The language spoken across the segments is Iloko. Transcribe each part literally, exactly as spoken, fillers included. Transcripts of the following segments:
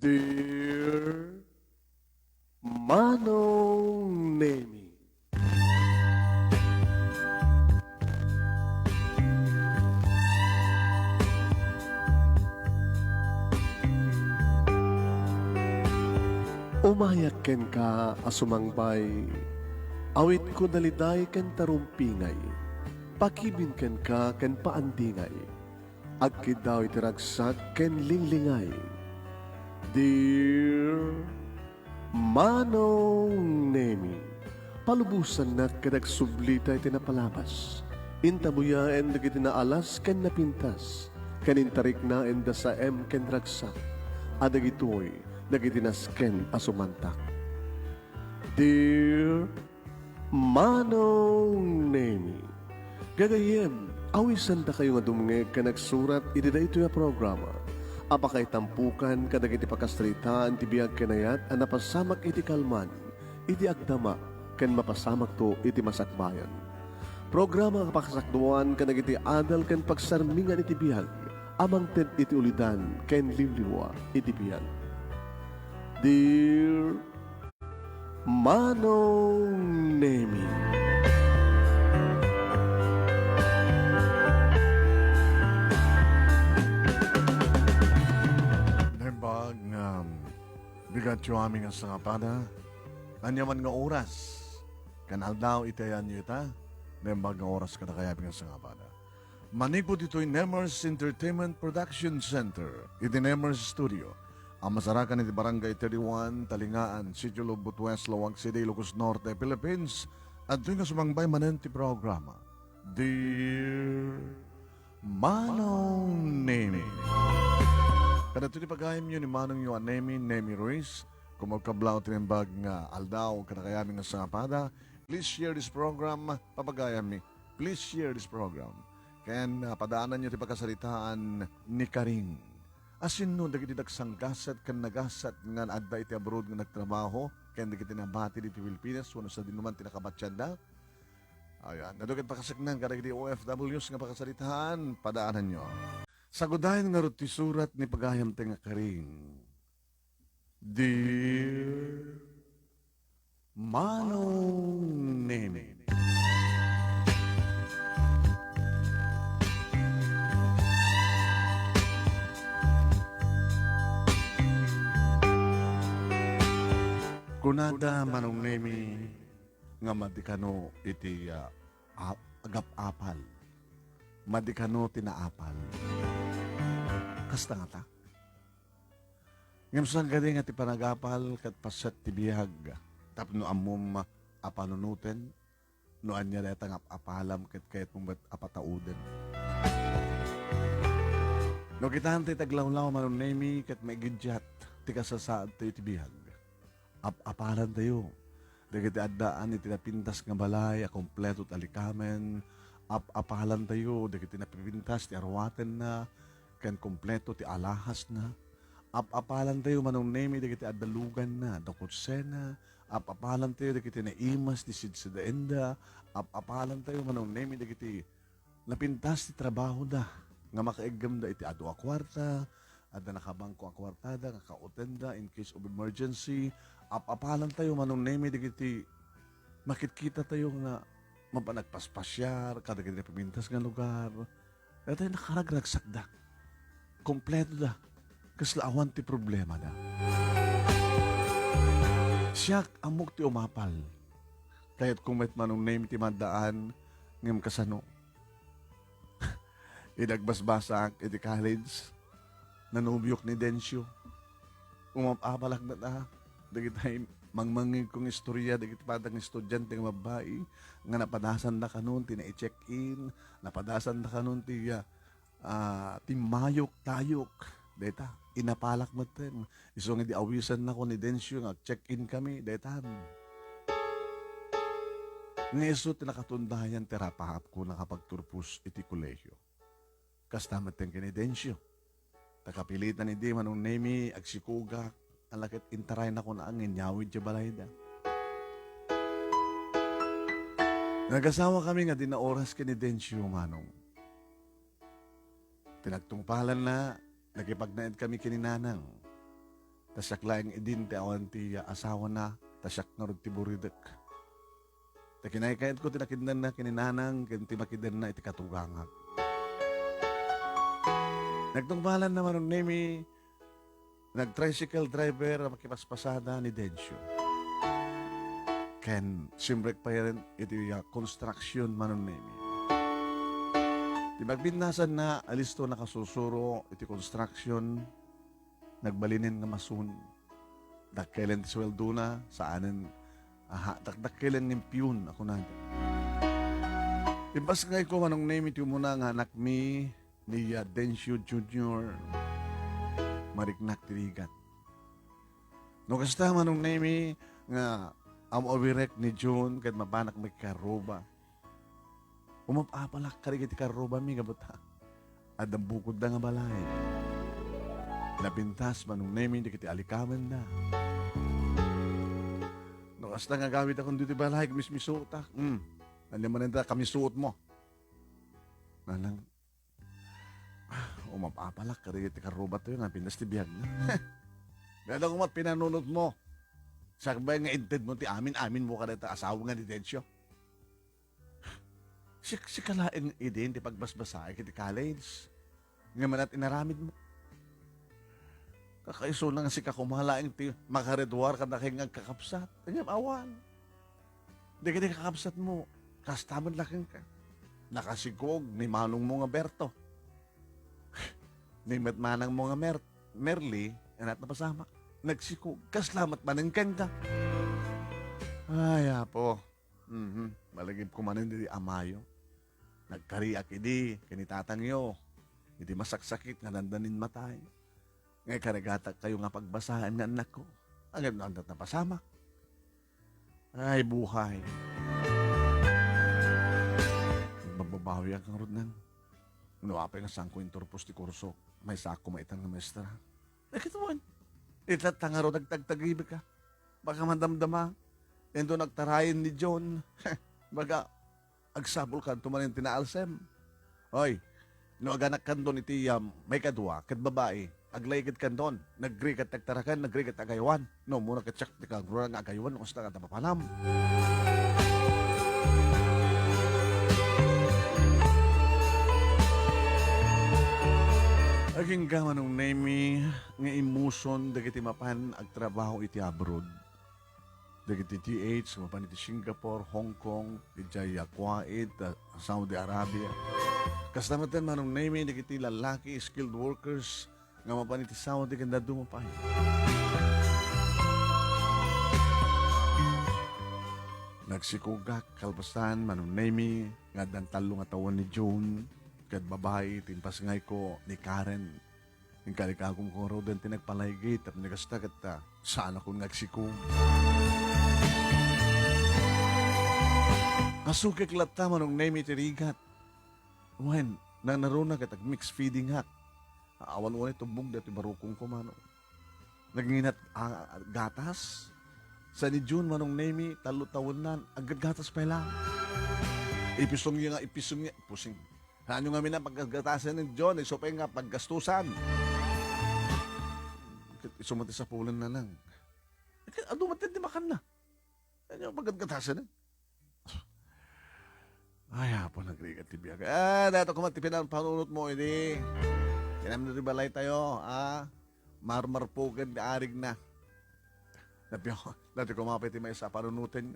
Dear Manong Nemi. Umayak kenka a sumangbay, awitko daliday ken tarumpingay, pakibin kenka ken paandingay, agkiddaw iti ragsak ken linglingay. Dear Manong Nemi, palubosannak ket agsublita iti napalabas. Intabuyaen dagiti naalas ken napintas, ken intariknaenda saem ken ragsak, a dagitoy dagiti nasken a sumantak. Dear Manong Nemi, gagayyem, awisandakayo nga dumngeg ken agsurat iti daytoy a programa a pakaitampukan kadagiti pakasaritaan ti biag ken ayat a napasamak iti kalman, iti agdama, ken mapasamakto iti masakbayan. Programa a pakasakduan kadagiti adal ken pagsarmingan iti biag a mangted iti ulidan ken liwliwa iti biag. Dear Manong Nemi. Naimbag nga bigatyo amin nga sangapada, ania man nga oras, ken aldaw iti ayanyo ita, naimbag nga oras kadakayo amin nga sangapada. Manipud ditoy Nemers Entertainment Production Center, iti Nemers Studio, a masarakan iti Barangay thirty-one, Talingaan, Sitio Lubot West, Laoag City, Ilocos Norte, Philippines, adtoy nga sumangbay manen ti programa, Dear Manong Nemi. Kadagitoy ti pagayamyo ni Manongyo a Nemi, Nemi Ruiz, kumakablaaw ti naimbag nga aldaw kadakayo amin nga sangapada. Please share this program, papagayammi. Please share this program. Ken, ah, padaananyo ti pakasaritaan ni Karing. Asinno dagiti nagsanggasat ken nagasat nga adda iti abroad nga nagtrabaho, ken dagiti nabati ditoy Pilipinas wenno sadinoman ti nakabatianda? Ayan, adu ket pakasaknang kadagiti O F Ws nga pakasaritaan, padaananyo. Sagudayen ngarud ti surat ni pagayamta nga Karing. Dear Manong Nemi. Kunada, Manong Nemi, nga madi kano iti, ah, a-, agap-apal. Madi kano ti naapal. Kasta ngata? Ngem saan kadi nga ti panagapal ket paset ti biag tapno ammom a panunoten no ania dayta nga ap-apalam ket kayatmo met a patauden? No kitaan ti aglawlaw, Manong Nemi, ket maigiddiat ti kasasaadtayo iti biag. Ap-apalantayo dagiti addaan iti napintas nga balay a kompleto ti alikamen. Ap-apalantayo dagiti napipintas ti aruatenna ken kompleto ti alahasna. Ap-apalantayo, Manong Nemi, dagiti adda luganna, da kutsena. Ap-apalantayo dagiti naimas ti sidsidaenda. Ap-apalantayo, Manong Nemi, dagiti napintas ti trabahoda nga makaiggemda iti adu a kuarta, adda nakabangko a kuartada nga kautenda in case of emergency. Ap-apalantayo, Manong Nemi, dagiti makitkitatayo nga mapan agpaspasiar kadagiti napipintas nga lugar. Daytoy nakaragragsakda. Kompletoda. Kasla awan ti problemada. Siak, ammok ti umapal. Kayatko met, Manong Nemi, ti maddaan, ngem kasano? Idi agbasbasaak iti college, nanobiok ni Dencio. Umap-apalak met a dagiti mangmangngegko nga istorya dagiti padang estudiante nga babbai nga napadasanda kanon ti nai-check-in, napadasanda kanon ti, ah, ah, timmayok-tayok. Dayta, inapalak metten. Isu nga idi awisannako ni Dencio nga ag-check-in kami, daytan. Nga isu ti nakatundayan ti rapaapko nakapagturpos iti kolehio. Kasta metten ken ni Dencio. Ta kapilitan idi, Manong Nemi, agsikogak, ala ket intaraynakon a nginyawid ti balayda. Nagasawa kami nga di naoras ken ni Dencio, Manong. Ti nagtungpalanna, nakipagnaed kami ken ni Nanang. Ta Siak laeng idin ti awan ti asawana, ta siak ngarud ti buridek. Ta kinaykayatko ti nakidenna ken ni nanang ken ti makidenna iti katugangak. Nagtungpalan na Manong Nemi, nag-tricycle driver a makipaspasada ni Dencio. Ken simrek pay ren iti, ah, construction Manong Nemi. Ti magbinnasan na, alisto nakasusuro iti construction, nagbalinen nga masun. Dakkelen ti suweldona, saanen, aha, dakdakkelen nga impiyon a kunada. Impasngayko Manong Nemi ti umuna nga anakmi, ni, ah, Dencio Junior. Mariknak ti rigat. No kasta Manong Nemi nga am-awirek ni June ket mapanak makikarruba. Umap-apalak kadagiti karrubami gapu ta adda bukodda nga balay. Napintas Manong Nemi dagiti alikawenda. No kasta nga agawidakon ditoy balay, mismisuotak. Hmm. Ania manen ta kamisuotmo? Nanang, ah, umap-apalak kadagiti karruba tayo nga pintas ti biagna. Dada koma pinanunotmo. Sakbay nga intedmo ti amin-aminmo kadagiti asawa nga ni Dencio. Sik-, sika laeng idin ti pagbasbasaek iti college. Nga manat inaramidmo. Kakaisuna nga sika koma laeng ti makareduar kadakay nga agkakabsat. Ngem awan. Dagiti kakabsatmo, kasta met la kenka. Nakasikog ni manongmo nga Berto. Ni met manangmo nga Mer-, Merly, inat napasamak. Nagsikog, kasla met manen kenka. Ay, Apo. Mhm. Malagipko manen didi amayo. Nagkariak idi ken ni tatangyo iti masaksakit nga dandanin matay. Nga ikarigatayo nga pagbasaen nga annakko. Ngem no adda napasamak. Ay, buhay. Magbabawiak ngarud nang. No apay nga saanko inturpos ti kurso, maysaak koma itan nga maestra. Ay, kitawen. Ita ta ngarud agtagtagibika. Baka madamdama. Ento nagtarayen ni John. Baga, agsapulkanto manen ti naalsem. Hoy, no aganakkanton iti, um, maikadua ket babai, aglaikidkanton, nagrigat ti agtaraken, nagrigat ti agaywan. No, muna ket siak ti kagruna nga agaywan, no kasta nga adda mapanam. Agingga Manong Nemi nga imuson dagiti mapan agtrabaho iti abroad. Dagiti T H nga mapan iti Singapore, Hong Kong, idiay Kuwait, ah, Saudi Arabia. Kasta met Manong Nemi dagiti lallaki, skilled workers nga mapan iti Saudi ken dadduma pay. Nagsikogak kalpasan Manong Nemi nga addan tallo nga tawen ni June ket babai ti impasngayko ni Karen. Inkalikagumko ngaruden ti nagpalaygit, tapno kasta ket, ah, saanakon nga agsikog. Asukek latta Manong Nemi ti rigat. Wen, nanaruna ket ag-mix feedingak. Awan unay tubbog daytoy barukongko, mano. Naginginat, ah, gatas. Sa ni June, Manong Nemi, tallo tawennan, aggatgatas pay la. Ipisongyo nga, ipisongyo, pusing. Saanyo ngamin a paggatgatasen ni John, isu pay nga paggastusan. Ket isu met ti sapulen, nanang. Ket adu met ti makanna. Saanyo paggatgatasen? Ay, Apo, nagrigat ti biag. Ah, dato koma ti pinan-, panunotmo idi. Kinam ti balaytayo, ah. Marmarpuken ti arigna. Napio, dati koma pay ti maysa a panunotenyo.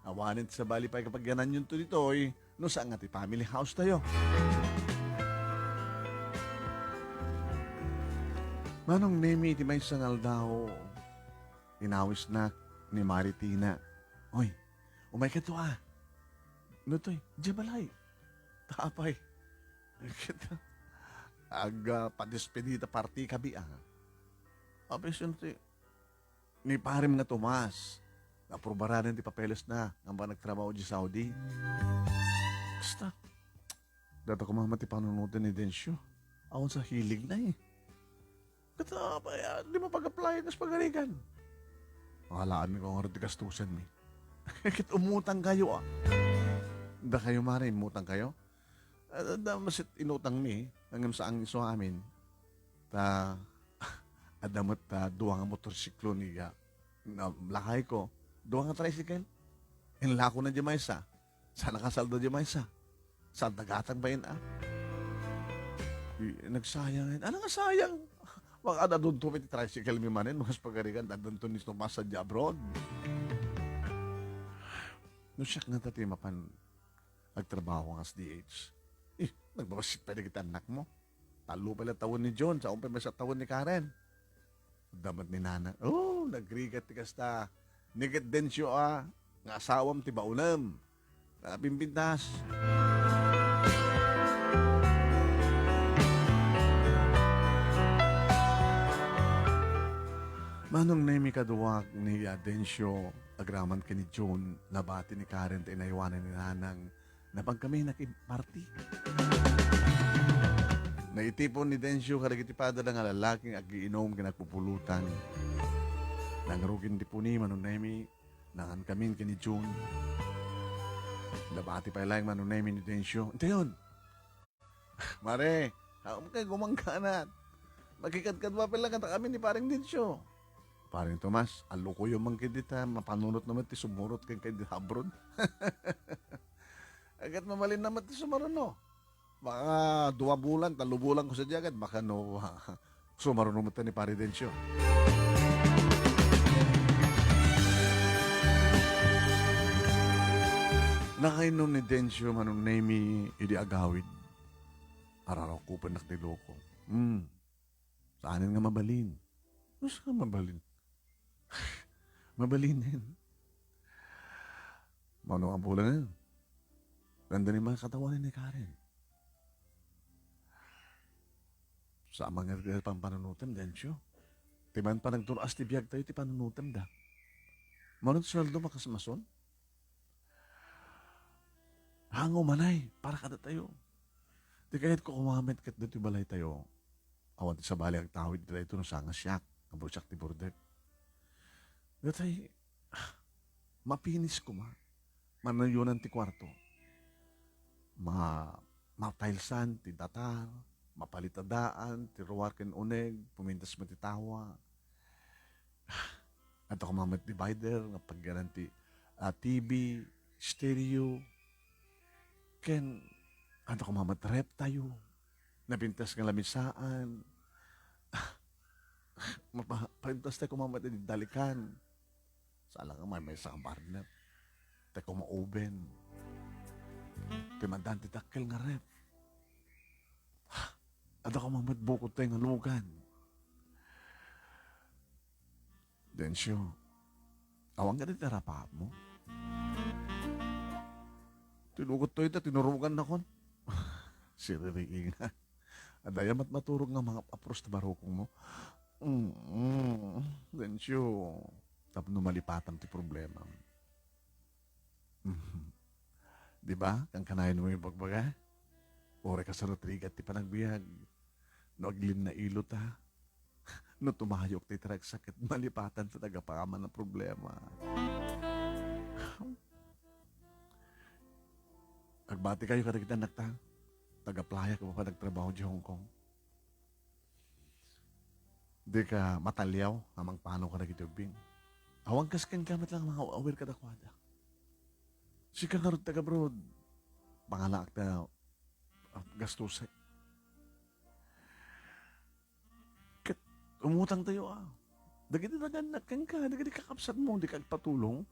Awanen ti sabali pay kapagyananyonto ditoy, no saan nga ti family house tayo. Manong Nemi, ti maysa nga aldaw, inawisnak ni Mari Tina. Oy, umaykato, ah. No toy, diay balay. Ta apay. Ket, ag, ah, padespedida party kabi, ah. Apay, sino ti, ni Parem nga Tomas, naaprubaran ti papelesna, nga ba nagtrabaho di Saudi. Basta, data ko mama ti panunoten ni Dencio. Awan sa hilig na eh. Ket, ah, pay, ah, di mapag-apply kas pagarigan. Alaanmi ko nga ti gastusan mi. Ket umutang kayo, ah. Da kayo, mare, umutang kayo? Ah, da, masit inutang mi, ngem saan isu amin. Ta, Adda met, ah, dua nga motorsiklo ni, ah, na lakayko. Dua nga tricycle. Inlakona diay maysa. Saan a kasaldo diay maysa. Saan dagatang bain, ah? Di, nagsayang. Ano nga sayang? Baka adunto ti tricycle mi manen, mas pagarigan, adunto ni Tomas sa abroad. No siak nga ta ti mapan agtrabaho nga S D H. Eh, nagbabasit pay dagiti annakmo. Tallo pay la tawen ni John, sao pay maysa tawen ni Karen. Adda met ni Nana. Oh, nagrigat ti kasta. Ni ket Dencio a, nga asawam ti baonem. Napimpintas. Manong Nemi kaduak ni, ah, Dencio, agraman ken ni John, nabati ni Karen ta inaywanan ni Nanang. Napan kami nakiparte. Naitipon ni Dencio kadagiti padana nga lalaking agiinom ken agpupulutan. Nangrugi ti puni, Manong Nemi, nangan kami ken ni John. Nabati pay laeng Manong Nemi ni Dencio. Intayon! Mare, haum kay gumangganat. Makikadkadua pay la kadakami ni Pareng Dencio. Pareng Tomas, alukoyo man ket dita, mapanunotna met ti sumurot ken kay di abroad. Ket mabalinna met ti sumaruno. Baka dua bulan, tallo bulan ko sadiay ket baka no, sumaruno met ni Pare Dencio. Nakainum ni Dencio, Manong Nemi, idi agawid. Ararawkupennak ti loko. Hmm. Saanen nga mabalin. Nus nga mabalin. Mabalinen. Mano nga bulanen? Ganda ni mga katawan ni Karen. Sa mga pampanunutem, Dencio. Ti man panagturas ti biag tayo, ti panunutem da. Mano ti sueldo makasmason? Hango manay, para kada tayo. Ti kayat ko kumamit ket ditoy balay tayo. Awan ti sabali agtawid daytoy no saan nga siak, nga buro siak ti burdek. Datay, mapinis koma. Manayonan ti kuarto. Ma-, matilesan ti datar, mapalit a daan, ti ruar ken uneg, pumintas met ti tawa. Adda koma met divider nga pagyanan ti, ah, T V, stereo, ken adda koma met ref tayo. Napintas nga lamisaan. Mapa-, paintas tayo koma met iti dalikan. Saan la nga maymaysa nga burner. Tay koma oven. Ti maddan ti dakkel nga ref. Adda koma met bukod tayo nga lugan. Dencio, awan ka ti tarapaapmo? Ti lugotto ita, tinurogannakon. Siririingan. Adda ya met maturog nga mga apros ti barukongmo. Mm, Dencio, tapno malipatam ti problema. Di ba? Kankanayon mo yung pagbaga? Uray kasano ti rigat ti panagbiag. No aglinnailo ta, no tumayok ti tragsak ket malipatan ta ti agapaman a problema. Agbati kayo kadagiti annakta. Taga-playa ka pa nagtrabaho di Hong Kong. Dika mataliaw nga mangpano kadagiti ubbing. Awan kas kenka met lang nga mangawawir kadakuada. Sika ngarud taga-abroad. Pangalaak ta, ah, gastusek. Ket umutang tayo, ah. Dagiti nagannak kenka, dagiti kakabsatmo, dika agpatulong.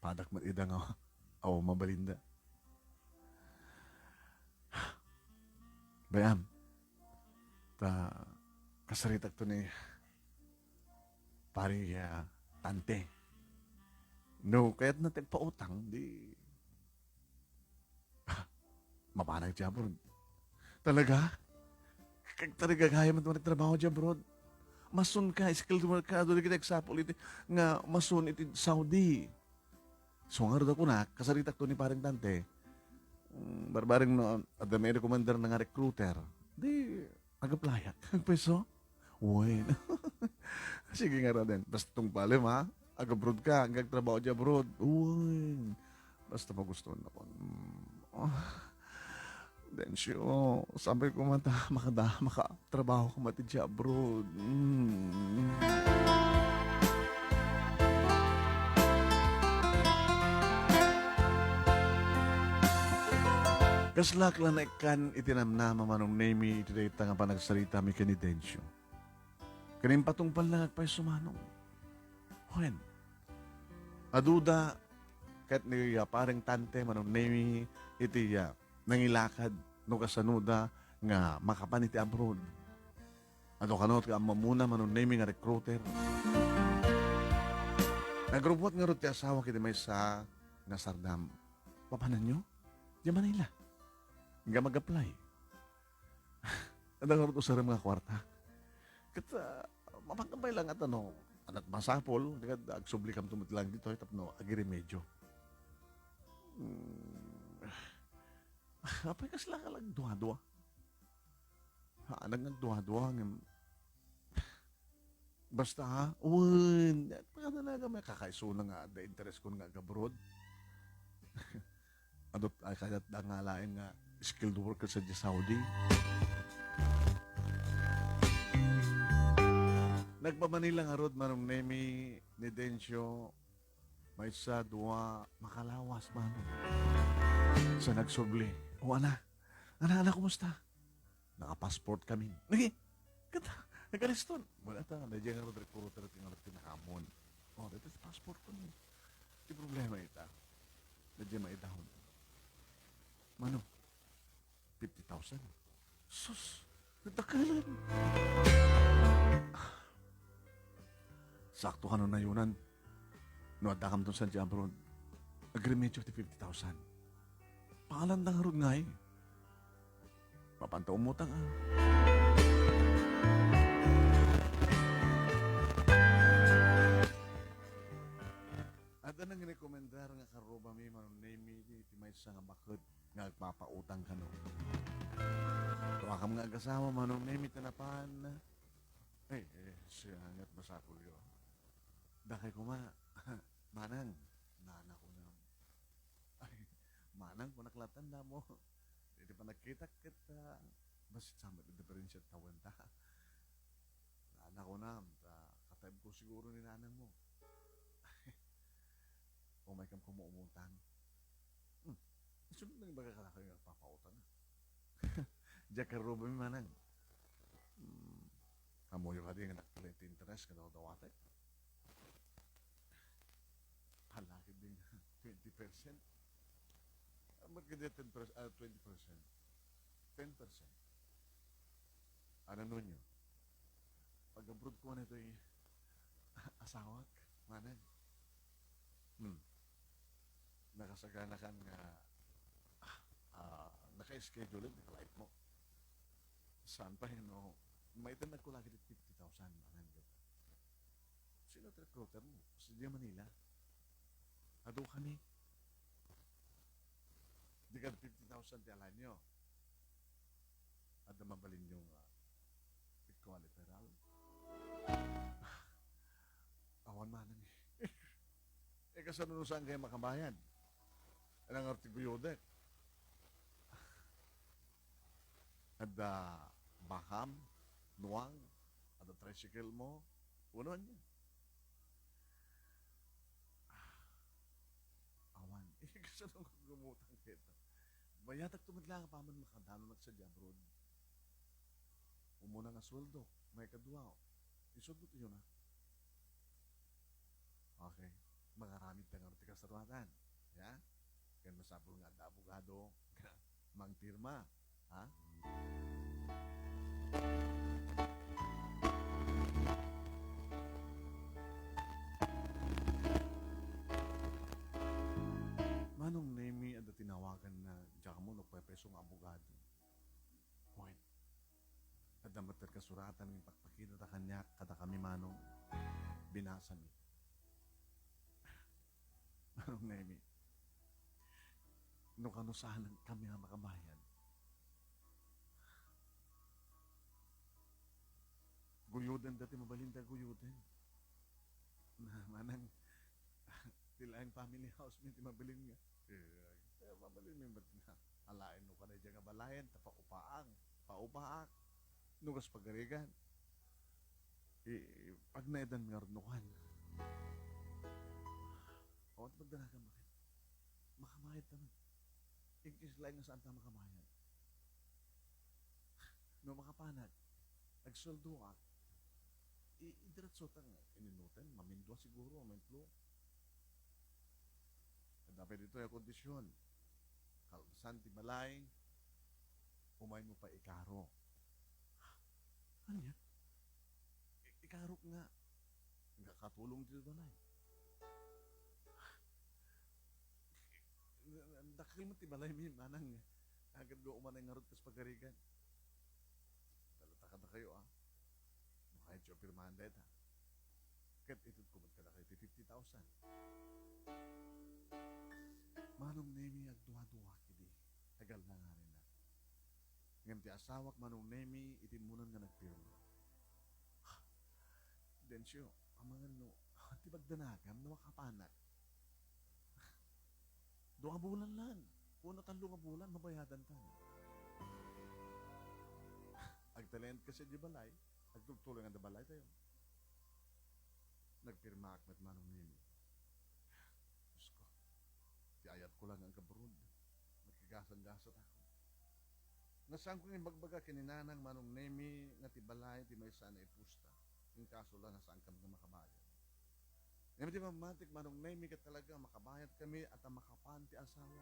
Padak met ida nga, aw, mabalinda. Bay-am, ta kasaritakto ni Pari, ah, Tante. No, kayatna ti agpautang, di, ah, mapanag ti abroad. Talaga? Kag tarigagayam ti managtrabaho di abroad. Masun ka, skilled worker, adu dagiti agsapul iti, nga masun iti Saudi. So, ngarud a kunak, kasaritakto ni Pareng Tante. Mm, barbareng no, adda may recommender na nga recruiter. Di, ag-applyak. Agpayso? Wen. Sige nga raden. Basta tungpalem, ha? Ag-abroad ka, agtrabaho di abroad. Wen. Basta magustuhan ako. Mm. Ah. Then, siyo, sabi ko man ta, makada, maka, Trabaho ko met idiay abroad. Mm. Kaslak la naikkan iti namnama, Manong Nemi, iti dayta nga panagsaritami ken ni Dencio. Ken impatungpal la nga agpayso, Manong. Wen, aduda ket ni, ah, Pareng Tante, Manong Nemi, iti, ah, nangilakad no kasanoda nga makapan iti abroad. Adu kano ti ammomona, Manong Nemi, nga recruiter. Nagrubbuat ngarud ti asawak iti maysa nga sardam. Papananyo? Diay Manila. Nga mag-apply. Adda ngarud usarem nga kuarta. Ket, ah, mapagkabay lang at ano, anat masapol, ket agsubli kamto met lang ditoy tapno agiremedyo. Hmm. Apay, kasla ka lang duadua? Ha, nagduadua ngem basta, ha? Wen, talaga may kakaisuna nga adda interes kon nga agabroad. Adut-, ay, kayat da nga laeng nga skilled worker sa Saudi. Nagpa-Manila ngarud, Manong Nemi, ni Dencio, maysa, dua, makalawas, Manong. Sa nagsubli. O, ana, ana, ana, kumusta? Naka-passport kami. Nagi, kata, nagaliston. Wala ta, nadya nga recruiter ti nga tinamon. O, dito sa passport ko ni. Ti problema ita. Nadya maidaw. Mano, fifty thousand. Sus, nagdakkelan. Sakto kano nayunan. No adda kamton sadiay abroad, agremedyo ti fifty thousand. Pangalan da ngarud ngay. Mapanta umutang, ah. Adda nangrekomendar nga karrubami, Manong Nemi, ti maysa nga baket nga agpapautang kano. Duakam nga agasawa, Manong Nemi, ti napan. Ay, eh, siya nga masapulyo. Dakay koma, Manang, nana ko na. Ay, Manang, kunak latan na mo. Iti panagkitak ket, ah, bassit sa met diferensya tawen ta. Nana ko na, ta, kataib ko siguro ni nanang mo. Umay kam koma umutang. Hmm. Isu met nang ibaga kadakayo nga agpapautang. Diak karrubami, Manang. Hmm. Ammoyo kadi nga nagpalenti interest nga dawdawatek? Hala, kadi nga twenty percent. Amat kadi ten percent, ah, twenty percent. Ten percent. Anang nunyo? Pag-abroad ko na ito'y asawak, Manang. Hmm. Nakasagana kan nga, ah, naka-schedule it flight mo. Saan pa yun, no? Maiten nagkulang iti fifty thousand, Manang, kita. Sino ti recruiter mo? Sa diay Manila. Adu kami. Di ka fifty thousand ti alanyo. Adda mabalinyo nga equaliferal? Awan, Manang, eh. Eh, kasano no saan kayo makabayad? Anang artiguyodek? Adda bakam, nuang, adda tricycle mo, unon niya. Awan. Eh, kasano nga gumutang kita? Bayatak to met lang apaman makadanon ak sadiay abroad. Umuna nga sueldo, maikadua, isudot iyo na. Okay. Mangaramid ta ngarud ti kasaruatan. Ya? Ken masapul nga adda abogado nga mangpirma. Ha? Manong Nemi, adda tinawagan na diak ammo no pay payso nga abogado. Wen, adda met kasuratan nga impakpakitata kaniak kadakami, Manong. Binasami. Manong Nemi, no kano saan kami a makabayad, guyodenda ti mabalinda a guyoden. Na, Manang, ti laeng family house mi ti mabalin nga. Eh, eh, mabalin mi met nga alaen no kano diay nga balayen, ta paupaang, paupaak. No kas pagarigan, i-, i-, pagnaedan ngarud no kuan. Awan ti pagdanagan, baket. Makabayad ta met. In case laeng nga saan ta makabayad. No makapanak, agsueldoak, i-, idiretso ta nga ininutan, mamindua siguro, maitlo. Adda pay ditoy a kondisyon. Kalpasan ti balay, umaymo pay ikaro. Ania? I-, ikarok nga, nga katulong ti balay. Dakkel met ti balaymi, manang, agad nga umanay ngarud kas pagarigan. Talata kadakayo, a. No kayatyo a pirmahan dayta, ket itedko met kadakayo ti fifty thousand. Manong Nemi, agduaduak idi, agallangarina. Ngem ti asawak, Manong Nemi, iti immunan nga nagpirma. Dencio, amangan no, ti pagdanagam no makapanak. Dua bulan lang. Wenno tallo nga bulan, mabayadan ta. Agtalent ka sa di balay, agtultuloy nga da balay tayo. Nagpirmaak met, Manong Nemi. Diyos ko, ti ayatko lang nga agabroad. Nagkagasang-gasat ako. Nga saanko nga imbagbaga ken ni Nanang, Manong Nemi, nga ti balay ti maysa a naipusta. Inkaso la nga saankami nga makabayad. Ngem ti mammatik, Manong Nemi, ket talaga makabayadkami a ta makapan ti asawa.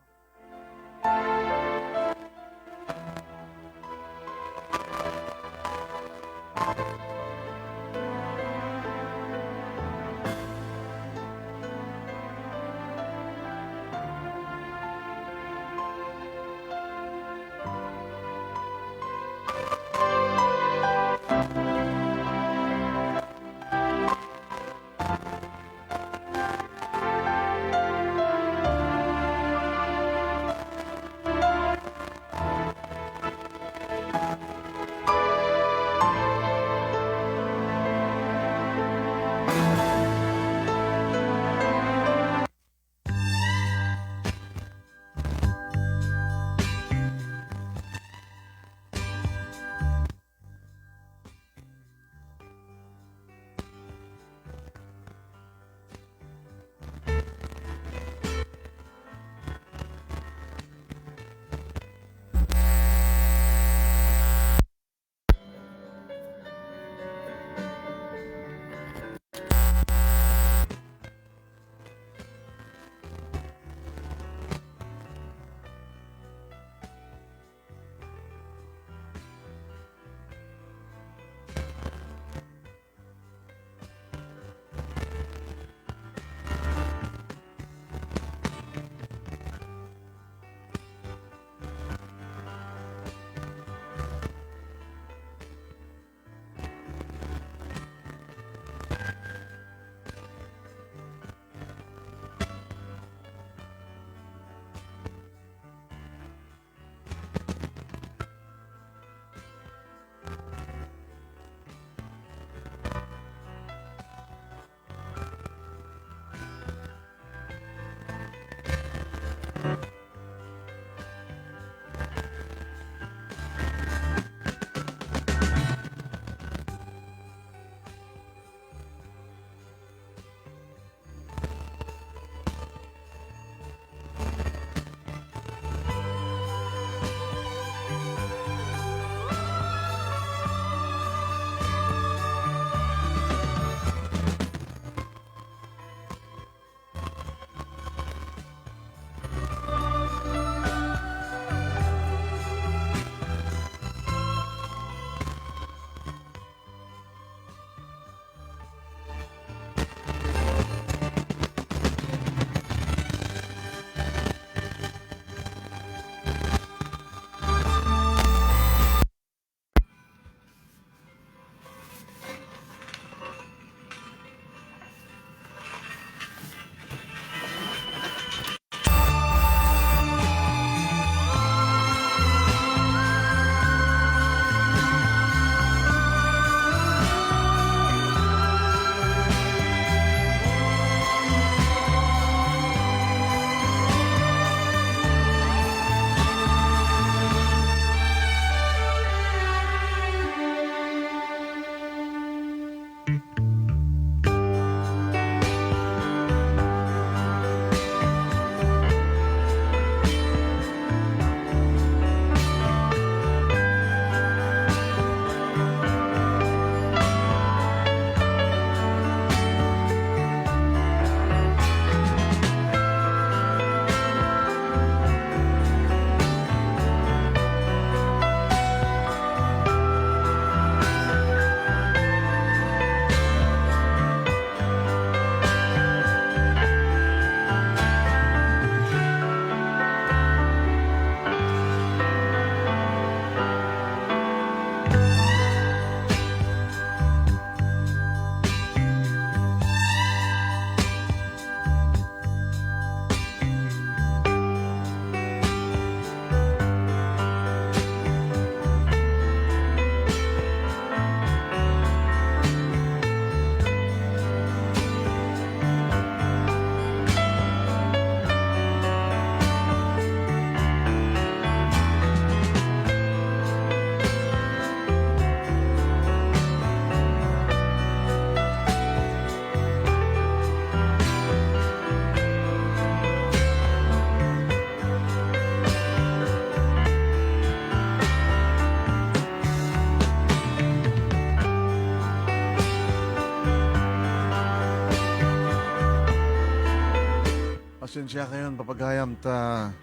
Pasensya kayon, papagayam, ta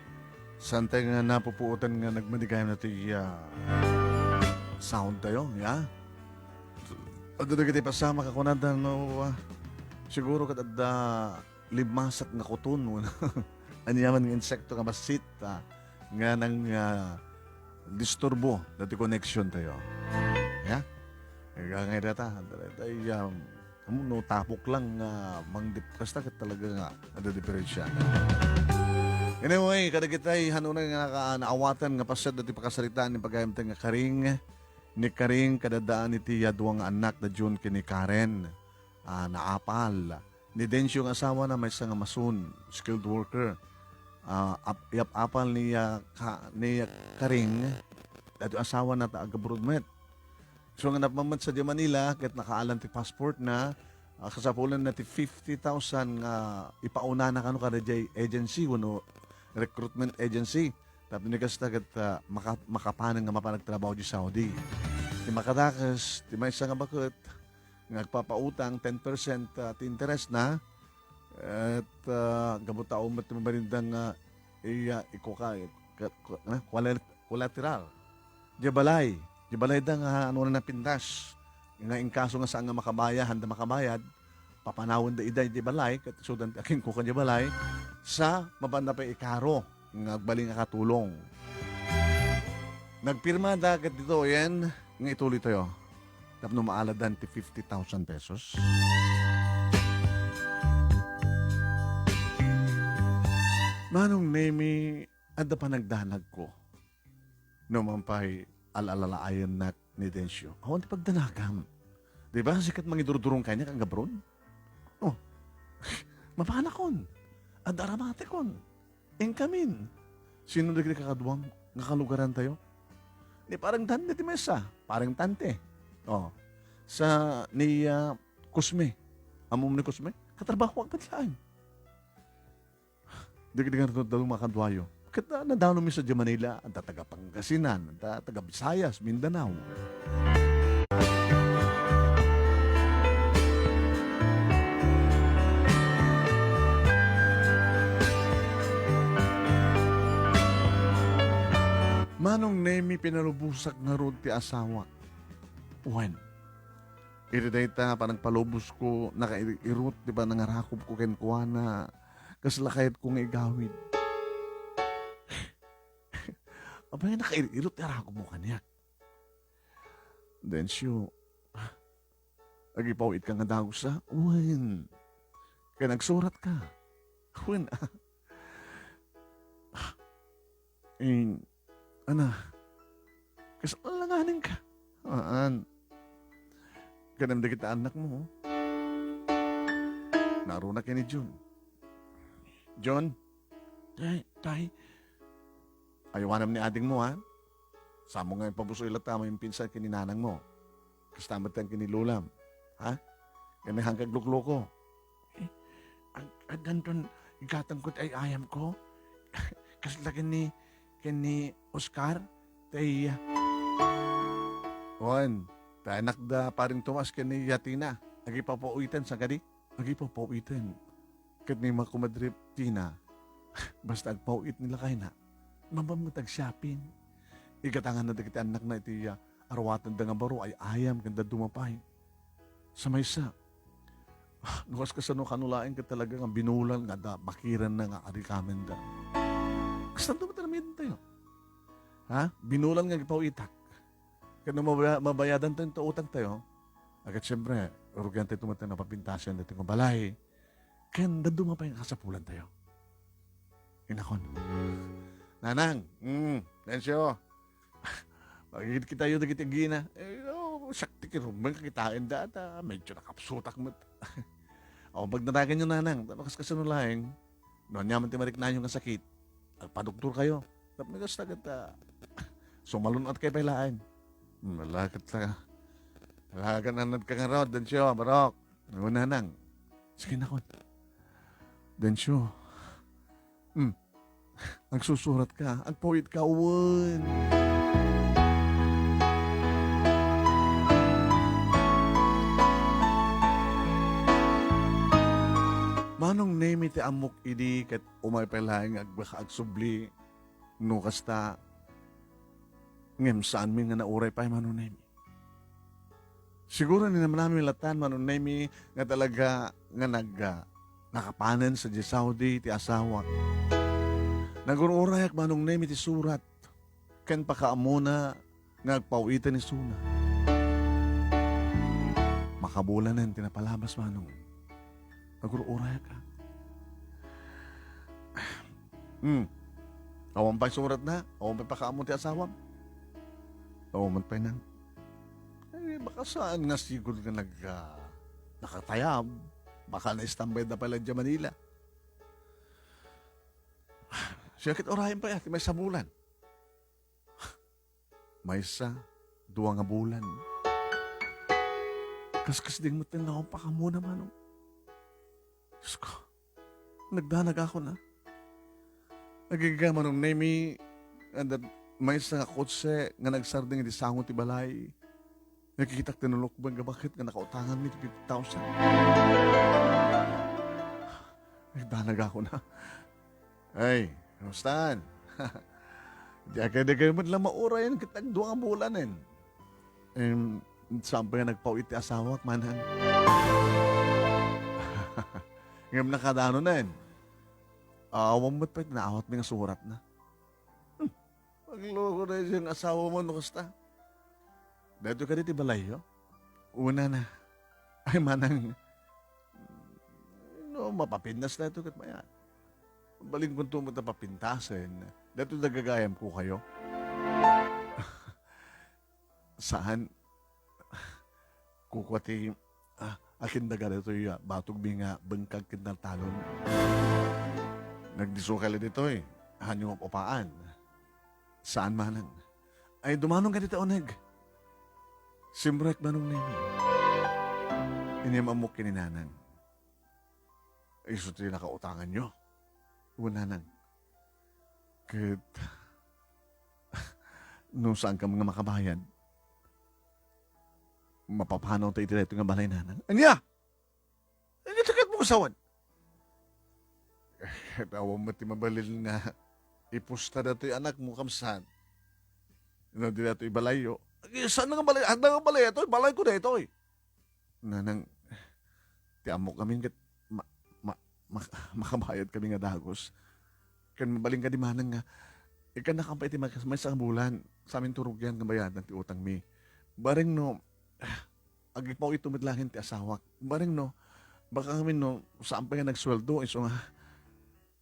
saan tayo nga napupuotan nga nagmadigayam na ti, ah, sound tayo, ya? Adda dagiti pasamak a kunada, no, ah, siguro ket adda limmasak nga kuton, wenno aniaman nga insekto nga bassit, ah, nga nang, ah, disturbo dati connection tayo. Ya? Kaya nga data, data, um, Amo no tapok lang nga mangdip-, kasta ket talaga nga adda diferensia. Anyway, kadagitay hanunay nga naka-, naawatan nga paset dati pakasaritaan ni pagayamta nga karing, ni Karing kadadaan iti, ah, dua nga annak da June ken ni Karen. Ah, naapal. Ni Dencio nga asawa na maysa nga mason, skilled worker. Ah, ap-, iyap-apal ni, ah, ka-, ni Karing, dati asawa na ta agabroad met. So, nga napman met sadiay Manila, ket nakaalan ti passport na, ah, kasapulan na ti fifty thousand nga ipaunana kano kada jay agency wenno recruitment agency. Tapno ni kasta ket, ah, maka-, makapanen nga mapan agtrabaho di Saudi. Ti makadakes, ti maysa nga baket, nga agpapautang, ten percent, ah, ti interest na, et, ah, gapu ta ummet ti mabalinda nga iya, ikuka-, ka-, ka-, ah, kuala-, collateral. Diay balay. Diay balay da nga ano na napintas. Nga inkaso nga saan nga makabaya, handa makabayad, papanawenda ida diay balay, ket isudan ti akinkuka diay balay, sa mapanna pay ikaro nga agbalin nga katulong. Nagpirma da ket ditoyen nga ituloy tayo. Tapno maaladan ti fifty thousand pesos. Manong Nemi, adda panagdanagko. No man pay al-alalaayennak ni Dencio, awan ti pagdanagam. Di ba, sikat mangidurdurong kaniak, agabroad? Oh, mapanakon. Adda aramatekon. Inkamin. Sino dagiti kakaduam nga kalugaran tayo? Ni Parang Dante ti maysa, Parang Tante. Oh, sa ni, ah, Cosme. Ammom ni Cosme? Katrabahoak met laeng. Dagiti nga dadduma kaduayo. Ket, ah, nadanomi sadiay Manila, adda taga Pangasinan, adda taga Visayas, Mindanao. Manong Nemi, pinalubosak ngarud ti asawak. Wen, iti dayta panagpalubosko, nakair-irot ti panangarakobko kenkuana, kasla kayatko nga igawid. Apay, nakair-irot ti arakobmo kaniak? Dencio, agipaw-itka nga dagusa? Wen. Ken agsuratka? Wen. Eh, ana, kasla alanganenka? Haan. Ken dagiti annakmo, oh. Naruna ken ni Jun. Jun? Tay, tay. Ayawanam ni adingmo, ha? Saanmo nga ipabusoy latta a maimpinsan ken ni nanangmo. Kasta met ken ni lolam. Ha? Ken ni hangkag lukloko. Eh, ag-, addanton igatangko ti ay-ayamko. Kasla ken ni, ken ni Oscar, tay, ah. Wen, tay anak da Paring Tomas ken ni Yatina. Agipapaw-iten, saan kadi? Agipapaw-iten. Ket ni Makumadre Tina, basta agpaw-it ni lakayna, mapan met ag-shopping. Igatanganna dagiti annakna iti, ah, aruatenda nga baro, ay-ayam, ken dadduma pay. Sa maysa, ah, no kas-, kasano kano laeng ket talaga nga binulan nga adda bakiranna nga arikamenda. Kastanto met aramidentayo. Ha? Binulan nga agipaw-itak. Ket no mabaya-, mabayadantayo ti utangtayo, a ket siempre, rugiantayo met nga mapapintasen daytoy nga balay. Ken dadduma pay nga kasapulantayo. Inakon. Nanang, mm, Dencio, magigidkitayo dagiti agina. Eh, oh, siak ti kirumeng kakitaenda, ta medyo nakapsutak met. Awan pagdanaganyo, nanang, ta no kaskasano laeng, no ania man ti mariknayo nga sakit, agpadoktorkayo. Tapno kasta ket, ah, sumalun-atkayo pay laeng. Hmm, ala ket ta-, ala ket annadka ngarud, Dencio, barok. Ano, nanang? Sige na, kon. Dencio. Hmm. Agsusurat ka, agpaw-it ka, wen. Manong Nemi ti ammok idi ket umay pay laeng nga agbaka agsubli no kasta, ngem saanmi nga nauray pay, Manong Nemi. Siguro ni namnami latan, Manong Nemi, nga talaga nga nag-, ah, nakapanen sadiay Saudi ti asawak. Nagur-urayak, Manong Nemi, ti surat ken pakaamona nga agpaw-iten isuna. Makabulanen ti napalabas, Manong. Nagur-urayak, ah. Hmm. Awan pay suratna? Awan pay pakaammo ti asawam? Awan met pay, Nang. Eh, baka saan nga sigud nga nag-, ah, nakatayab? Baka naistambay da pay la idiay Manila. Siya ket urayen pay, ah, ti maysa bulan. Maysa, dua nga bulan. Kaskasding met ti nawan pakaamona, Manong. Diyos ko, nagdanagakon, ah. Agingga, Manong Nemi, adda maysa nga kotse nga nagsardeng iti sango ti balay. Nakitak ti nalukben nga baket nga nakautanganmi ti fifty thousand. Nagdanagakon, ah. Ay, kamustaan? Diak kadakayo met la maurayen ket nagdua nga bulanen. Em, saan pay nga nagpaw-it ti asawak, Manang? Ngem nakadanonen. Awan met pay ti naawatmi nga suratna. Hmm, agloko daydiay nga asawam no kasta. Daytoy kadi ti balayyo? Una na. Ay, Manang, no mapapintas daytoy ket mayat. Balinkonto met a papintasen. Daytoy dagagayamko kayo. Saan? Kukua ti, ah, akin daga daytoy, ah, batogmi nga bengkag ken taltalon. Nagdisso kay la ditoy. Hanyo nga upaan. Saan, Manang? Ay, dumanon ka dita uneg. Simrek, Manong Nemi. Inim ammok ken ni Nanang. Isu ti nakautanganyo. Wen, Nanang. Ket, no saankam nga makabayad, mapapanaw ta iti daytoy nga balay, Nanang. Ania? Ania ti kayatmo nga sawen? Ket awan met ti mabalin nga ipusta datoy anakmo, kamsat. No, di datoy balayyo. Saan nga balay? Adda nga balay daytoy? Balayko daytoy. Nanang, ti ammok amin ket ma-, ma-, mak-, makabayad kami nga dagus. Ken mabalin kadi, Manang, nga ikkannakam pay iti may-, maysa nga bulan, sa amin ti rugian nga bayadan ti utangmi. Bareng no, agipaw-ito met laeng ti asawak. Bareng no, baka ngamin no, saan pay nga nagsueldo, isu nga.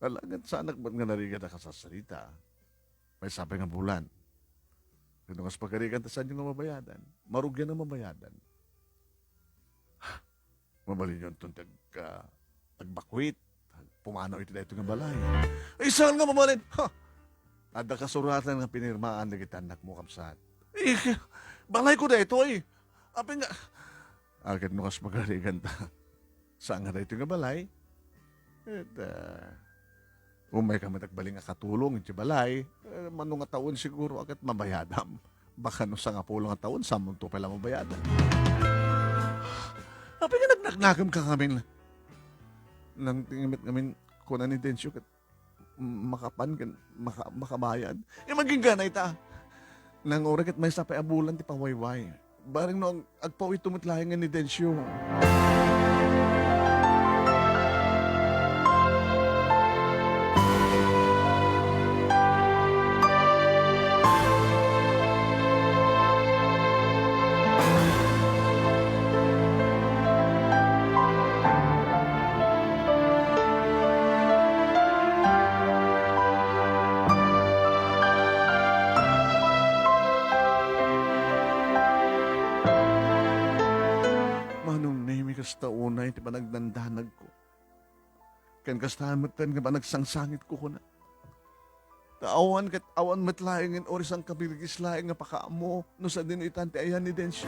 Alagad saanak met nga narigat a kasarsarita. Maysa pay nga bulan. Ket no kas pagarigan ta saanyo nga mabayadan, marugian a mabayadan. Mabalinyo anton ti ag-, ah, agbakwit, pumanaw iti daytoy nga balay. Ay, saan nga mabalin? Ha! Adda kasuratan nga pinirmaan dagiti annakmo, kamsat. Eh, balayko daytoy. Apay nga, aket no kas pagarigan ta. Saan nga daytoy nga balay? Ket, ah, umayka met agbalin nga katulong iti balay. Eh, mano nga tawen siguro, aket mabayadam. Baka no sangapulo nga tawen, samonto pay la mabayadan. Apay nga nagnaknakemka ngamin? Nangtingem met ngamin, kuna ni Dencio, ket makapan ken maka-, makabayad. Ngem agingga dayta. Nanguray ket maysa pay a bulan ti pawayway. Bareng no ag-, agpaw-ito met laeng ni Dencio. Manong Nemi, kasta unay ti panagdandanagko. Ken kasta metten nga panagsangsangitko, kuna. Ta awan ket awan met laengen uri sangkabirgis laeng nga pakaammo no sadino itan ti ayan ni Dencio.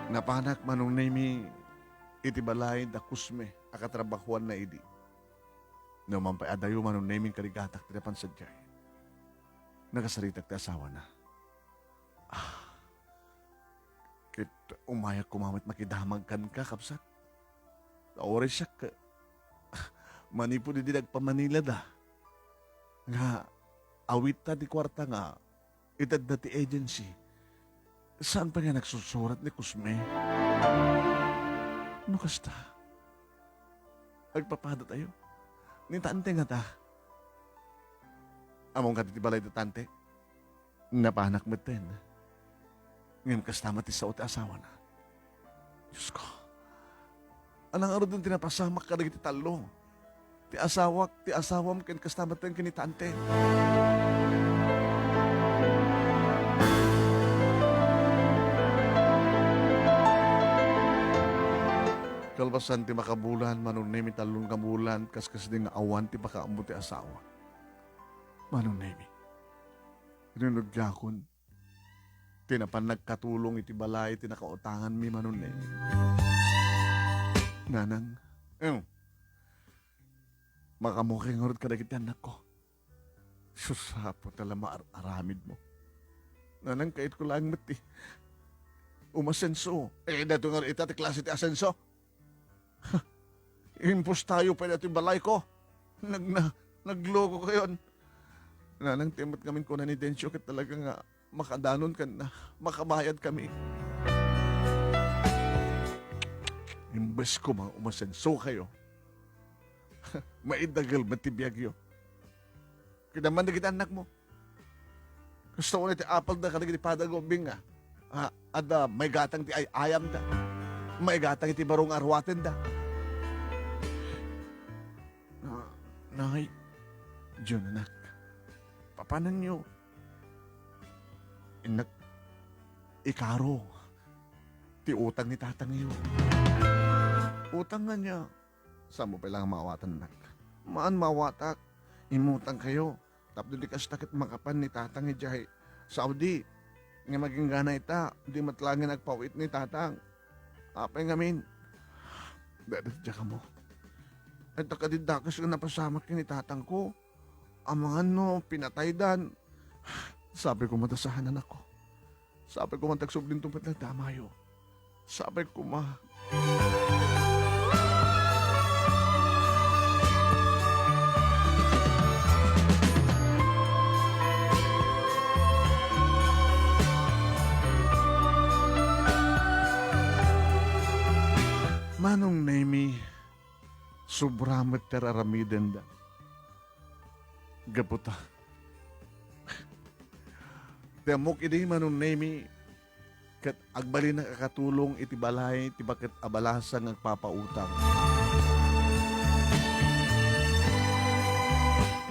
Napanak, Manong Nemi, iti balay da Cosme a katrabahoanna idi. Numan pay adayo, Manong Nemi, karigatak ti napan sadiay. Nagasaritak ti asawana. Ah, ket umayak koma met makidamag kenka, kabsat. Nauray siak, manipud idi nagpamanilada, nga awitta ti kuarta nga itedda ti agency. Saan pay nga nagsursurat ni Cosme? No kasta, agpapadatayo. Ni Tante ngata? Ammom kadi ti balay da Tante? Napanak metten. Ngem kasta met ti sao ti asawana. Diosko, ania ngaruden ti napasamak kadagiti tallo? Ti asawak, ti asawam, ken kasta metten ken ni Tante. Kalpasan ti makabulan, Manong Nemi, tallon ka bulan, kaskasdi nga awan ti pakaammo ti asawa. Manong Nemi, rinudakon ti napan nagkatulong iti balay ti nakautanganmi, Manong Nemi. Nanang, em, makaammo kay ngarud kadagiti annakko. Sus, Apo, ta la maar-aramidmo. Nanang, kayatko laeng met ti umasenso. Eh, daytoy ngarud ita ti klase ti asenso. Impustayo pay daytoy balayko. Nag-, na-, naglokokayon. Nanang, ti met ngamin kuna ni Dencio ket talaga nga makadanon ken makabayadkami. Imbes koma umasensokayo, maidagel met ti biagyo. Kidamman dagiti annakmo. Kasta unay ti apelda kadagiti padagubing nga, ah, adda maigatang ti ay-ayamda, maigatang iti baro nga aruatenda. Ah, nay, Jun, anak, papananyo? Innak, ikaro ti utang ni tatangyo. Utang nga niya, Saanmo pay la nga maawatannak? Maan maawatak. Immutangkayo. Tapno di kasta ket makapan ni tatang idiay Saudi. Ngem agingga ita, di met laeng agpaw-it ni tatang. Apay ngamin? Dayta ti diak ammo. Ay, ta kadi dakes nga napasamak ken ni tatangko. Amangan no pinataydan. Sapay koma ta saan, anakko. Sapay koma ta agsublinto met dayta amayo. Sapay koma. Manong Nemi, sobra met ti ar-aramidenda. Gapu ta, ti ammok idi, Manong Nemi, ket agbalinnak a katulong iti balay ti baket a balasa nga agpapautang.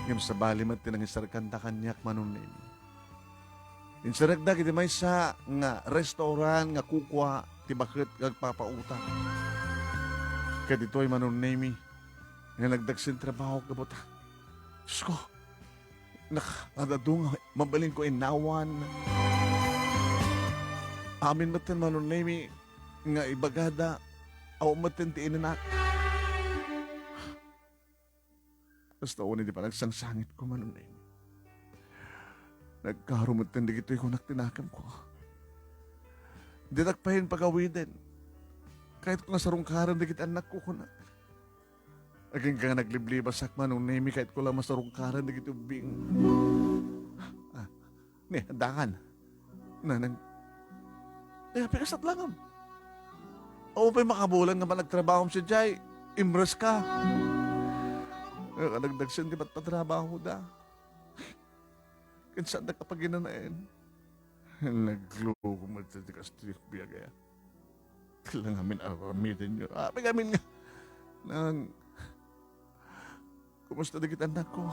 Ngem sabali met ti nangisarkanta kaniak, Manong Nemi. Inserrekdak iti maysa nga restaurant nga kukua ti baket nga agpapautang. Ket ditoy, Manong Nemi, nga nagdagsen trabaho, gapu ta, Diosko, nakaadado nga mabalinko innawan. Amin metten, Manong Nemi, nga ibagada, awan metten ti inanak. Kasta unay ti panagsangsangitko, Manong Nemi. Nagkaro metten dagitoy kunak ti nakemko. Ditak pay pagawiden. Kayatko nga sarungkaren dagiti annakko, kunak. Agingga nga nagliblibasak, Manong Nemi, kayatko la masarungkaren dagiti ubbing. Ah, ni, addakan. Nanang, eh, apay kasat langam? Awan pay makabulan nga panagtrabahom sadiay, imres ka. Nga kanagdagsen ti patpatrabahoda. Ken saanda kapaginanaen. Nagloko met ti kasta ti biag aya. Ti la ngamin ar-aramidenyo. Apay ngamin nga, nang, kumusta dagiti annakko?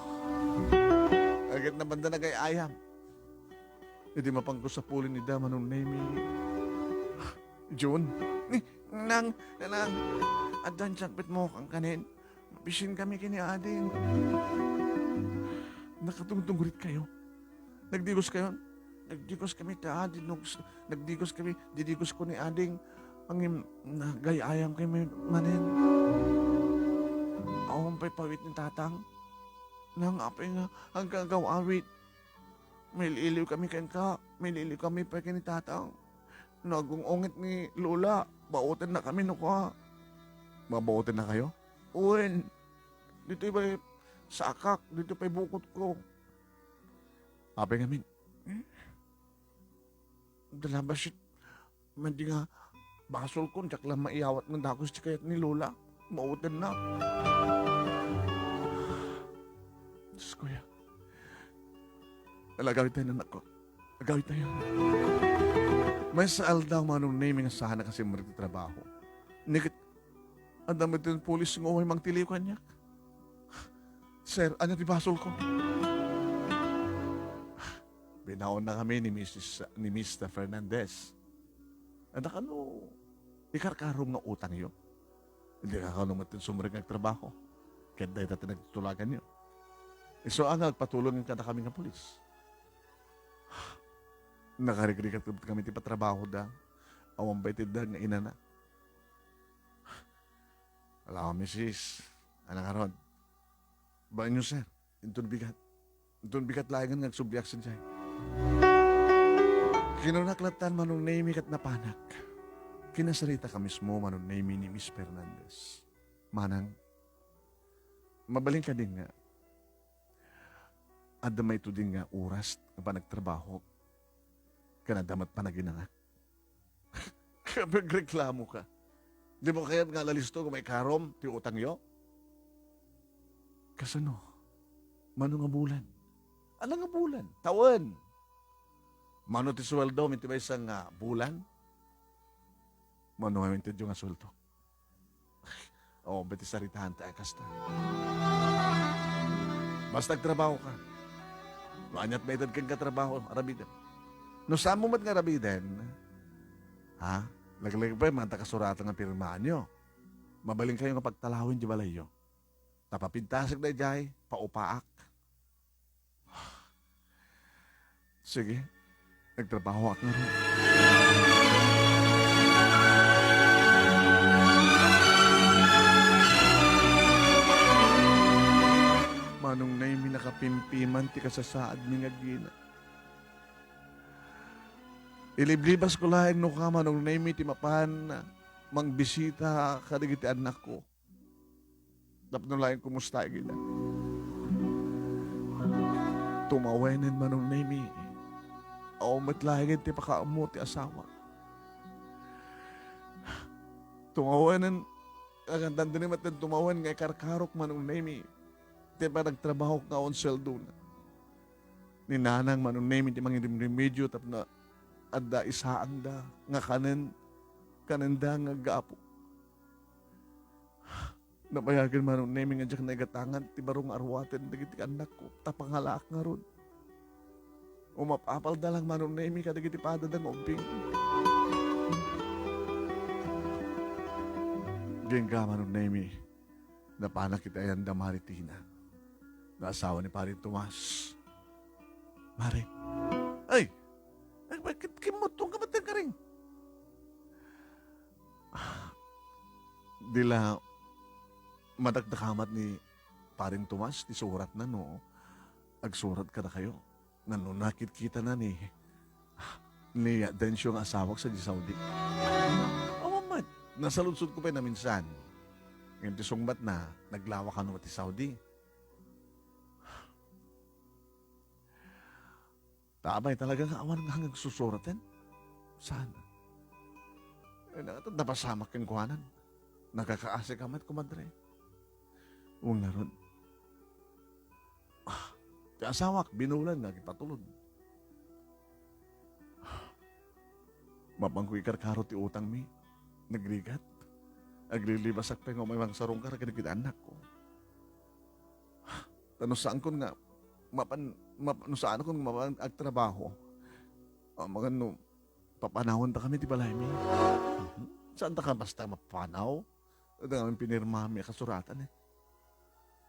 Ket napanda nagay-ayam. Idi mapanko sapulin ida, Manong Nemi. Jun? Ni, nang, nang, addan ti sakbetmo, kankanin. Mabisinkami ken ni Ading. Nakatungtungritkayo? Nagdigoskayon? Nagdigoskami ti Ading, no, nagdigoskami, didigosko ni Ading. Ngem nagay-ayamkami manen. Awan pay pawit ni Tatang. Nang apay nga, agkagaw-awit. Mail-iliwkami kenka, mail-iliwkami pay ken ni Tatang. No agung-ungit ni Lola, bautennakami no kua. Mabautennakayo? Wen, ditoy pay sakak, ditoy pay bukotko. Apay ngamin? Eh? Dala bassit, madi nga basolko, diak la maiyawat nga dagus ti kayat ni Lola. Mautennak. Diyos ko, ya. Ala, agawidtayo, anakko. Agawidtayo. Maysa aldaw, Manong Nemy, nga saanak a simrek ti trabaho. Ni ket, adda met ti pulis nga uray mangtiliw kaniak. "Sir, ania ti basolko?" Binaonnakami ni Misis, ni Mister Fernandez. Adda kano ikarkarom nga utangyo? Dika kano met sumrek nga agtrabaho ket dayta ti nagtutulaganyo? Isu a nga agpatulong kadakami nga pulis. Nakarigrigat kami ti patrabahoda. Awan pay ti da nga inana. Ala, misis, ania ngarud? Baenyo, sir. Inton bigat. Inton bigat laengen nga agsubliak sadiay. Kinunak lattan, Manong Nemy, ket napanak. Kinasaritak a mismo, Manong Nemy, ni Miss Fernandez. Manang, mabalin kadi nga adda mayto din nga oras nga panagtrabaho ken adda met panaginangak. Kapagreklamo ka. Dimo kayat nga alisto nga maikarom ti utangyo? Kasano? Mano nga bulan? Ala nga bulan? Tawen. Mano ti suweldom iti maysa nga bulan? Mano nga intedyo nga sueldo? O, bet ti saritaen ti kasta. Basta agtrabaho ka. No aniat maited kenka trabaho, arabiden. No saanmo met nga arabiden, ha? Laglagipen, manta kasuratan nga pirmaanyo. Mabalinkayo nga pagtalawen ti balayyo. Ta papintasek daydiay, paupaak. Sige, nagtrabahoak ngarud. Manong Nemy, nakapimpiman ti kasasaadmi nga agina. Iliblibasko laeng no ka, Manong Nemy, ti mapan mangbisita kadagiti annakko. Tapno laeng kumusta igida. Tumawenen, Manong Nemy. Awan met laengen ti pakaammo ti asawa. Tumawenen, agantandini met ken tumawen nga ikarkarok, Manong Nemy. Ti panagtrabahok nga awan sueldona. Ni nanang, Manong Nemy, ti mangirimremedio tapno adda isaangda nga kanen, kanenda nga aggapu. Nabayagen, Manong Nemy, nga diak naigatangan ti baro nga arwaten dagiti annakko, ta pangalaak ngarud. Umap-apalda lang, Manong Nemy, kadagiti padada nga ubbing. Agingga, Manong Nemy, napanak iti ayan da Mari Tina, nga asawa ni Paring Tomas. Mari. Ay! Ay, bakit kimmutong ka ba't karing? Ah, di la madakdakamat ni Paring Tomas ti suratna no agsurat kadakayo. Nano nakitkitana ni, ni Dencio nga asawak sadiay Saudi. Awan met, nasaludsodko pay naminsan. Ngem ti sungbatna, naglawa kano ti Saudi. Ta apay, talaga nga awan nga agsusuraten? Saan? Ay, na-, napasamak kenkuanan. Nagkakaasi ka met, komadre. Wen ngarud. Ah, ti asawak, binulan nga agipatulod. Mapanko ikarkaro ti utangmi. Nagrigat. Aglilibasak pay nga umay mangsarungkar kadagiti annakko. Ta no saankon nga mapan, map-, no saankon nga mapan agtrabaho, amangan no papanawendakami ti balaymi. Mhm. Saandaka basta mapanaw? Adda ngamin pinirmami a kasuratan, eh.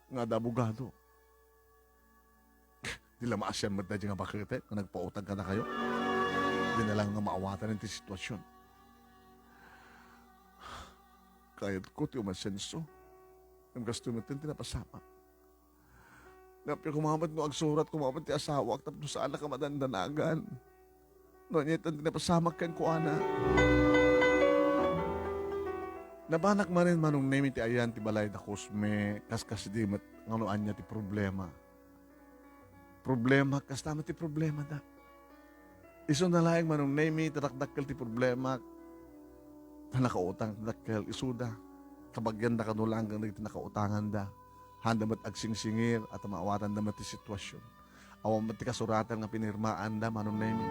Nga adda abogado. Di la maasian met daydiay nga baket, eh, nga nagpautang kadakayo. Di na lang nga maawatan ti sitwasyon. Kayatko ti umasenso. Ngem kastoy met ti napasamak. Nga apay koma met no agsurat koma met ti asawak tapno saannak a madandanagan. No ania iti napasamak kenkuana. Nabanak manen, Manong Nemi, ti ayan ti balay da Cosme, kaskasdi met nga no ania ti problema. Problema, kasta met ti problemada. Isuna laeng, Manong Nemi, ti dakdakkel ti problema, ta nakautang ti dakkel, isuda. Kabagianda kano laeng dagiti nakautanganda. Haanda met agsingsingir, a ta maawatanda met ti situasion. Awan met ti kasuratan nga pinirmaanda, Manong Nemi.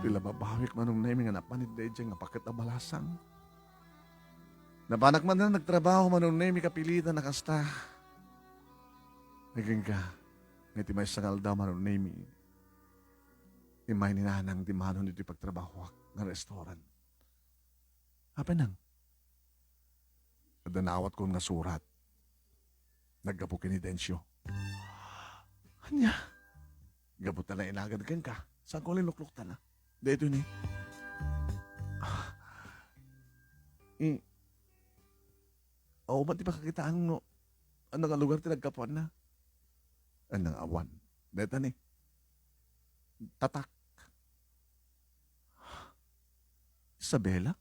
Di la mabawik, Manong Nemi, nga napan iti daydiay nga paket a balasang. Nabanak man nagtrabaho, Manong Nemi, kapilitan a kasta. Agingga, nga iti maysa nga aldaw, Manong Nemi, immay ni Nanang dimanon iti pagtrabahoak nga restaurant. Apay nang? Adda naawatko nga surat. Naggapu ken ni Dencio. Ania? Gapu ta nainagad kenka. Saanko a linukluktana? Daytoy ni. Ah. Mm. Awan ti pakakitaanmo. Ania nga lugar ti naggapuanna? Ania nga awan? Deta ni. Tatak. Isabela?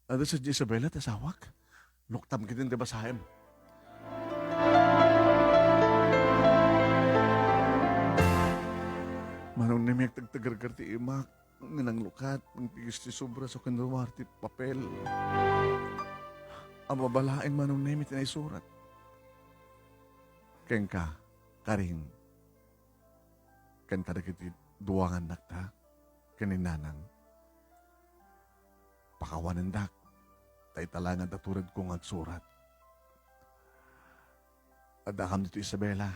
Adda sadiay Isabela ti asawak? Luktam ketdin ti basaem. Manong Nemi, agtagtagargar ti imak, nga nanglukat, nangtigis ti sobra, so ken ruar ti papel. Ammaba laeng, Manong Nemi, ti naisurat. Kenka, karing. Ken kadagiti dua nga annakta, ken ni Nanang. Pakawanendak, ta ita laeng adda turedko nga agsurat. Addakam ditoy Isabela,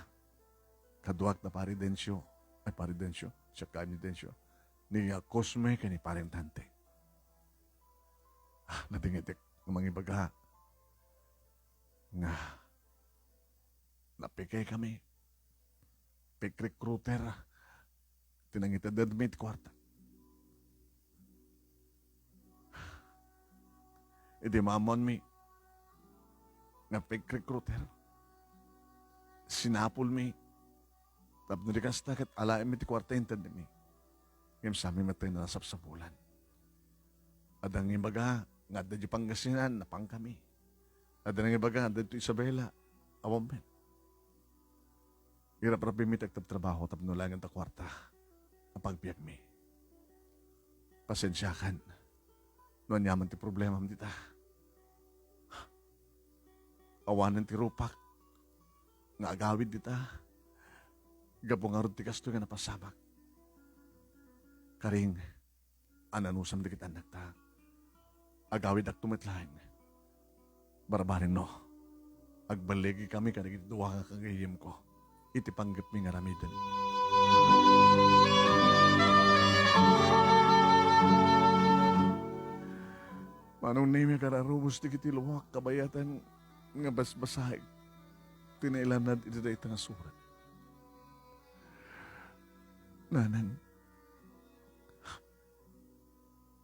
kaduak da Pari Dencio, ay, Pari Dencio, siak ni Dencio, ni Cosme ken ni Paring Tante. Ah, nadingitek nga mangibaga nga napikay kami. Fake recruiter ti nangitededmi ti kuarta. Idi maammoanmi nga fake recruiter, sinapulmi tapno di kasta ket alaenmi ti kuarta intedmi. Ngem saanmi met ti nasapsapulan. Adda nangibaga nga adda di Pangasinan, napankami. Adda nangibaga nga adda ditoy Isabela, awan met. Iraprapimi ti agtabtrabaho tapno laengen ta kuarta a pagbiagmi. Pasensiakan no aniaman ti problemam dita. Awanen ti rupak nga agawid dita. Gapu ngarud ti kastoy nga napasamak. Karing, ananusam dagiti annakta. Agawidakto met laeng. Barbareng no, agballigikami kadagiti dua nga gagayyemko iti panggepmi nga aramiden. Manong Nemi, agararubos dagiti luak kabayatan nga basbasaek ti nailanad iti dayta nga surat. Nanang,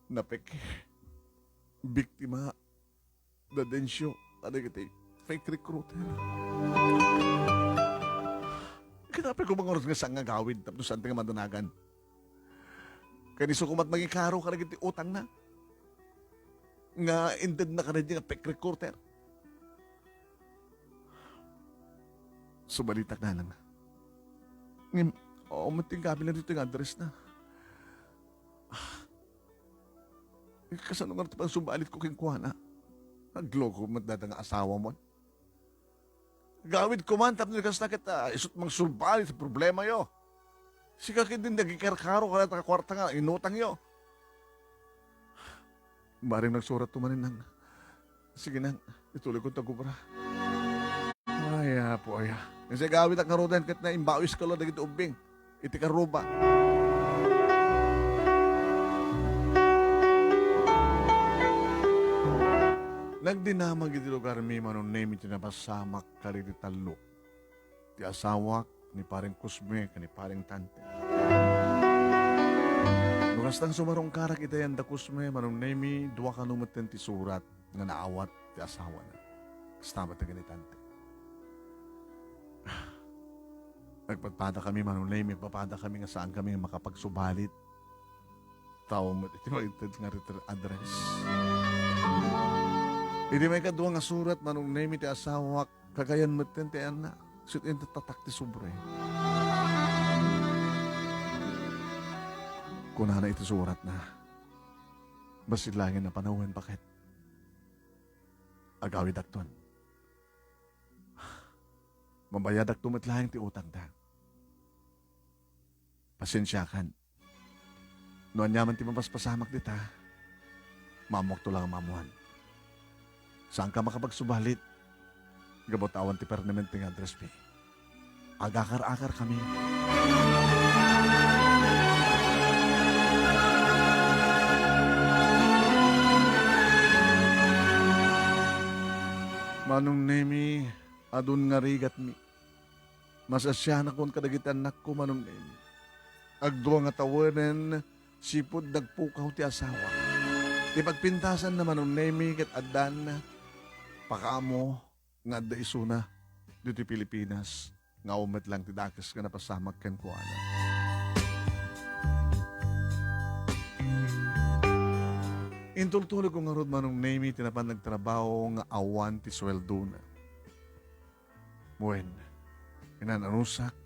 napek-, biktima da Dencio kadagiti fake recruiter. Kinapay ko mangarud nga saan nga agawid tapno saan ti nga madanagan. Ken isu koma ti mangikaro kadagiti utangna nga intedna kadagiti nga fake recruiter. Subalitak, Nanang. Ngem, awan met ti kabilang ditoy nga address na. Ah. Kasano nga ti pangsubalitko kenkuana? Nagloko met dayta nga asawam. Agawidko man tapno kasta ket, ah, isu't mangsubalit ti problemayo. Sika ketdin ti agikarkaro kadayta nga kuarta nga inutangyo. Barbareng nagsuratto manen, Nang. Sige, Nang, ituloyko ti agobra. Ay, Apo, aya. Ket agawidak ngaruden ket naimbawisko la dagiti ubbing iti karruba. Nagdinamag iti lugarmi, Manong Nemi, ti napasamak kadagiti tallo. Ti asawak, ni Pareng Cosme, ken ni Pareng Tante. No kasta nga sumarungkarak iti ayan da Cosme, Manong Nemi, dua kano metten ti surat nga naawat ti asawana. Kasta met ken ni Tante. Nagpadpadakami, Manong Nemi, nagpadpadakami nga saankami nga makapagsubalit. Tao met iti maited nga return address. Iti maikadua nga surat, Manong Nemi, ti asawak, kagayan metten ti ayanna. Sut-, intatak ti sobre. Kunana iti suratna, "Bassit laengen a panawen, baket. Agawidakton. Mabayadakto met laeng ti utangda. Pasensiakan. No aniaman ti mapaspasamak dita, maammoakto la nga maammoan. Saanka makapagsubalit, gapu ta awan ti permanente nga address fee. Agakar-akarkami." Manong Nemi, adun nga rigatmi. Masasianakon kadagiti annakko, Manong Nemi. Agdua nga tawenen, sipud nagpukaw ti asawa. Ti pagpintasanna, Manong Nemi, ket addan pakaammo nga adda isuna ditoy Pilipinas, nga awan met lang ti dakes nga napasamak kenkuana. Intultulogko ngarud, Manong Nemi, ti napan nagtrabaho nga awan ti sueldona. Wen, inan-anusak,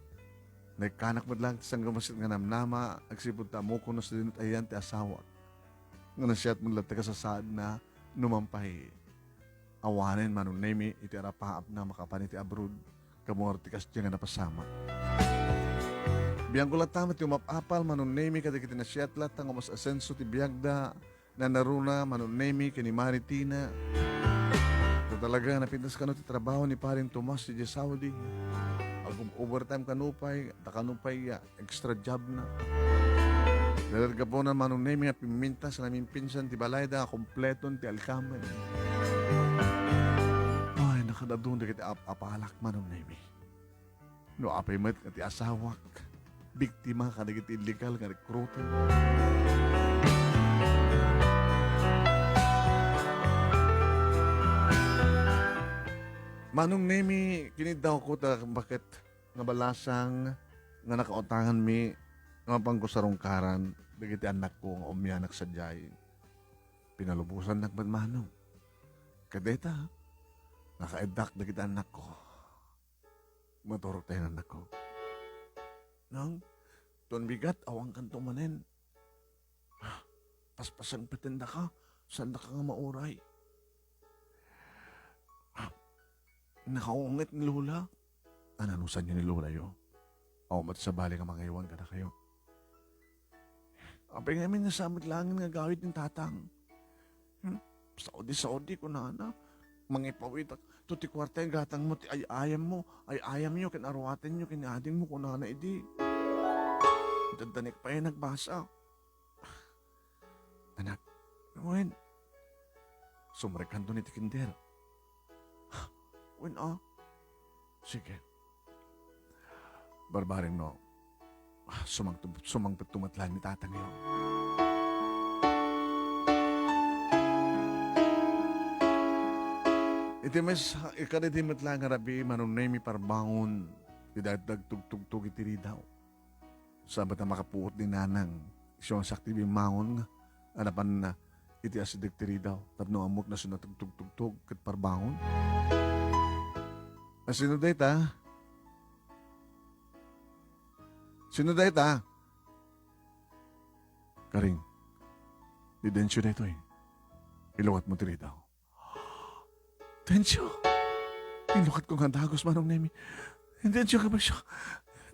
naikkanak met lang ti sanggamassit nga namnama, agsipud ta ammokon no sadino ti ayan ti asawak. Nga nasiat met latta kasasaadna, no man pay awanen, Manong Nemi, iti arapaapna makapan iti abroad, gapu ngarud ti kasdiay nga napasamak. Biangko latta met ti umap-apal, Manong Nemi, kadagiti nasiat latta nga umas-asenso ti biagda, nanaruna, Manong Nemi, ken ni Mari Tina. Ta talaga, napintas kano ti trabaho ni Paring Tomas idiay Saudi. Agum-overtime kano pay, ta kano pay, ah, extra job na. Dayta gapuna, Manong Nemi, a pimmintas a namimpinsan ti balayda a kompleton ti alkamen. Ay, nakadadun dagiti ap-apalak, Manong Nemi. No apay met nga ti asawak, biktima kadagiti illegal nga recruiter. Manong Nemi, kiniddawko ta baket nga balasang nga nakautanganmi nga mapanko sarungkaran dagiti annakko nga umianak sadiay. Pinalubosannak met, Manong. Ket dayta, nakaeddak dagiti annakko. Maturog tayo, annakko. Nang, ton bigat, awankanto manen. Paspasagpetendaka, saandaka nga mauray. Nakaunget ni Lola. Ananusanyo ni Lolayo? Awan met sabali nga mangaywan kadakayo. Apay ngamin nga samit laengen nga agawid ni Tatang? Hmm? Saudi-Saudi, kunana. Mangipawitak. To ti kuarta, igatangmo ti ay-ayammo, ay-ayamyo, ken aruatenyo, ken adingmo, kunana idi. Daddanek pay nagbasa. Anak, wen, sumrekkanton iti kinder. Wen a. Sige. Barbareng no, sumangtu-, sumangpetto met laeng ni tatangyo. Iti mes-, kadaydi met laeng a rabii, Manong Nemi, parbangon ti dagdag tugtugtog iti ridaw. Sabet a makapuot ni Nanang, isu nga sakti bimmangon nga, a napanna iti asideg ti ridaw, tapno ammok no sino nagtugtugtog ket parbangon. A sino dayta? Sino dayta? Karing, ni Dencio daytoy. Ilukatmo ti ridaw. Dencio! Ilukatko nga dagus, Manong Nemi. Dencio, kabasyo.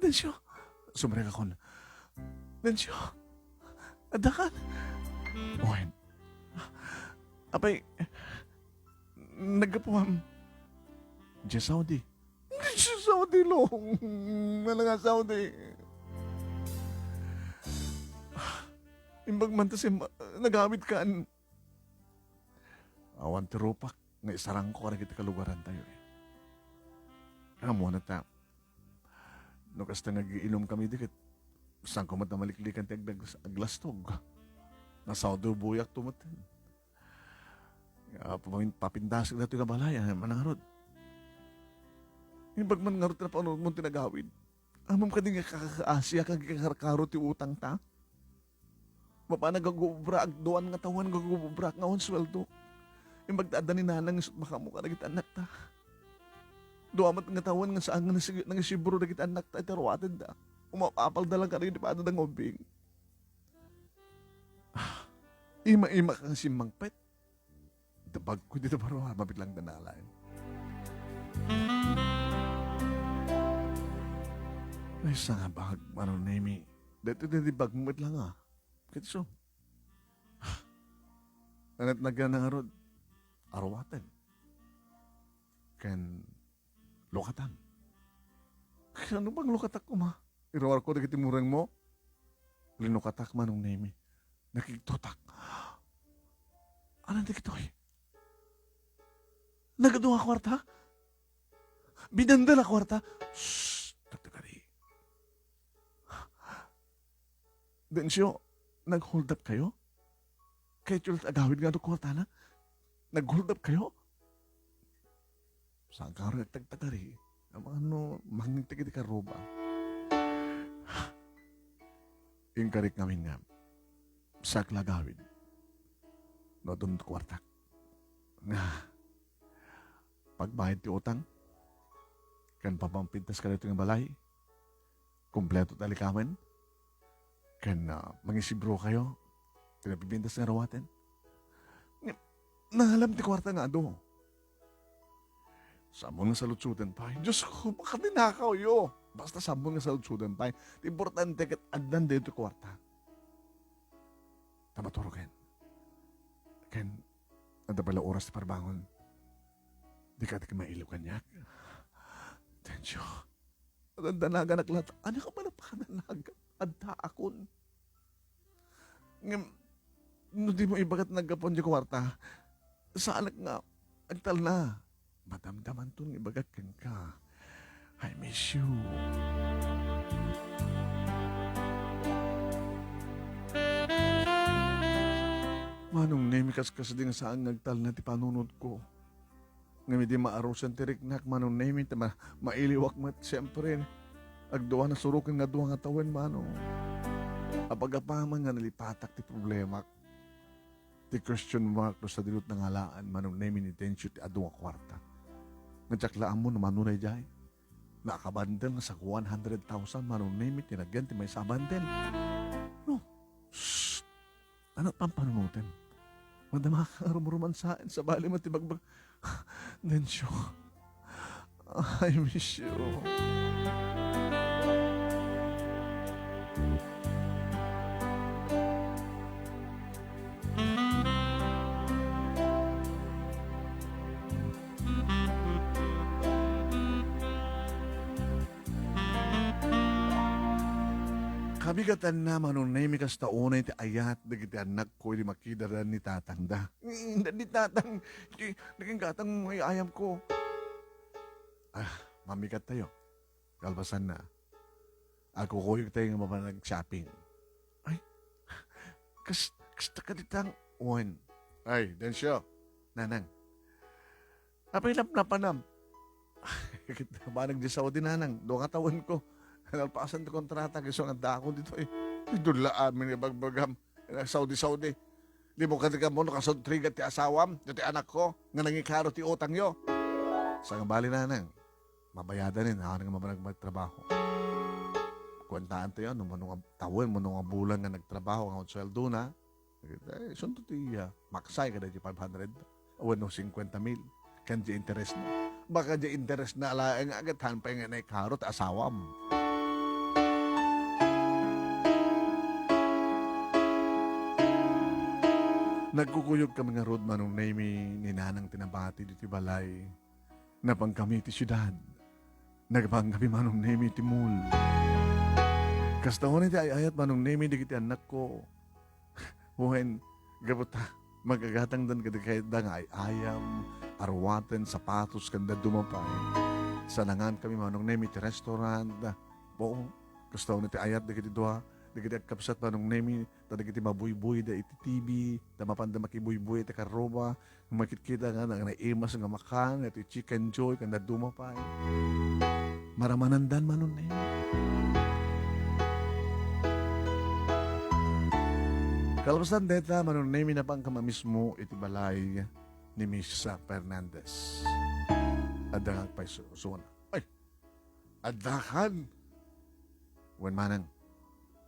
Dencio! Sumrekakon. Dencio! Addakan! Wen. Apay, naggapuam. Diay Saudi. Diay Saudi, Long. Nala nga Saudi. Imbag man ta sim-, nagawid kan. Awan ti rupak nga isarangko kadagiti kalugarantayo, eh. Ammo na ta, no kasta nga agiinumkami idi ket, saanko met a maliklikan ti aglag-, aglastog. Nasaudi buyak to met. Ah, papin-, papindasek datoy nga balay, ah, manangarud. Imbag man ngarud ti napaunot mo ti nagawid. Ammom kadi nga kakakaasiak nga agkakarkaro ti utangta? Mapana nga agobra, agduan nga tawen nga agobra nga awan sueldo. Imbag ta adda ni nanang isut' makamo kadagiti annakta. Dua met nga tawen nga saan nga nasi-, nangisibro dagiti annakta iti aruatenda. Umapapalda lang kadagiti padada nga ubbing. Ah, ima-ima ka nga simmangpet. Dabagko dita baro, ah, mabitlang da nalaen. Ay, sangabag, Manong Nemi. Dito, dito, bagmo met lang, ah. Kayso. Anat nagyan na ngarud, aruaten. Ken lukatam. Ken ano pang lukatak koma? Iruarko dagiti murengmo? Linukatak, Manong Nemi. Nakigtotak. Anan dagitoy? Nagadu nga kwarta? Binanda na kwarta? Shh! Tagtagari. Dencio, nag-hold up kayo? Kayatyo la't agawid nga adu kwartana? Nag-hold up kayo? Saan ka rin nagtagtagari? Ang mga ano, mangngeg dagiti karruba. Inkarik ngamin nga, saak la agawid. No adun kwartak. Nga, pagbayad ti utang, ken pampampintas kadagitoy nga balay, kompleto ti alikamen, ken, ah, mangisibro kayo, ti napipintas nga aruaten. Nga, nangalam ti kwarta nga adu. Sammon nga saludsoden pay. Diyos ko, makatinakayo. Basta sammon nga saludsoden pay. Ti importante ket addan daytoy kwarta. Ta maturoken. Ken, adda pay la oras ti parbangon. Dika ti mailiw kaniak. Dencio. Dandanaganak latta. Ania ka man a pakadanagan? Addaakon. Ngem, no dimo ibagat naggapuan diay kwarta, saanak nga agtalna. Madamdamanton nga ibagak kenka. I miss you. Manong Nemi, kaskasdi nga saan nga agtalna ti panunotko. Ngem idi maarusen ti riknak, Manong Nemi, ta ma-, mailiwak met, siempre, agdua nasuroken nga dua nga tawen, Manong. Apagapaman nga nalipatak ti problemak, ti question mark no sadino ti nangalaan, Manong Nemi, ni Dencio ti adu nga kwarta. Nga diak la ammo no mano daydiay. Nakabandel nga saguan hundred thousand, Manong Nemi, ti nagyan ti maysa a bandel. No. Shh! Ano pampanunoten? Madama ka nga rumrumansaen, sabali met ti bagbag-, Dencio, I miss you. Kabigatanna, Manong Nemi, kasta unay ti ayat dagiti annakko idi makidada ni tatangda. Mm, ni tatang, di, naging gatang ay-ayamko. Ah, mamikat tayo. Kalpasanna, agkukuyog tayo nga mapan ag-shopping. Ay, kas-, kasta ka ditang, wen. Ay, Dencio, Nanang. Apay napnapanam? Banag di Saudi, Nanang. Dua nga tawenko. Nalpasan ti kontrata, isu nga addaakon ditoy. Idulla amin nga bagbagam. Saudi, Saudi. Di mo kadi ka mo nakasudtrigat ti asawam, ti anakko, nga nangikaro ti utangyo. Sangabali, Nanang. Mabayadan ni, naan nga mabanag magtrabaho. Kuentaantayo, no mano nga tawen, mano nga bulan nga nagtrabaho, nga sueldo na. Eh, isunto ti, ah, maksay kada di five hundred. Wenno cincuenta mil. Ken di interest na. Baka di interest na laeng nga agathan pay nga naikaro ti asawam. Nagkukuyog kami ngarud, Manong Nemi, ni Nanang ti nabati ditoy balay. Napankami iti siudad. Napankami, Manong Nemi, iti mall. Kasta unay ti ay-ayat, Manong Nemi, dagiti annakko. Wen, gapu ta, magagatangdan kadi kayatda nga ay-ayam, aruaten, sapatos, ken dadduma pay. Sanangan kami, Manong Nemi, iti restaurant. Oo, kasta unay ti ayat dagiti dua, dagiti agkabsat, Manong Nemi, ta dagiti mabuybuy da iti T V, ta mapanda makibuybuy iti karruba, makitkita nga na-, naimas nga makan, iti Chicken Joy, ken dadduma pay. Maramanandan, Manong Nemi. Kalpasan dayta, Manong Nemy, napanka mamismo iti balay ni Miss Fernandez. Adda nga agpayso-, suana. Ay, adda kan? Wen, manang.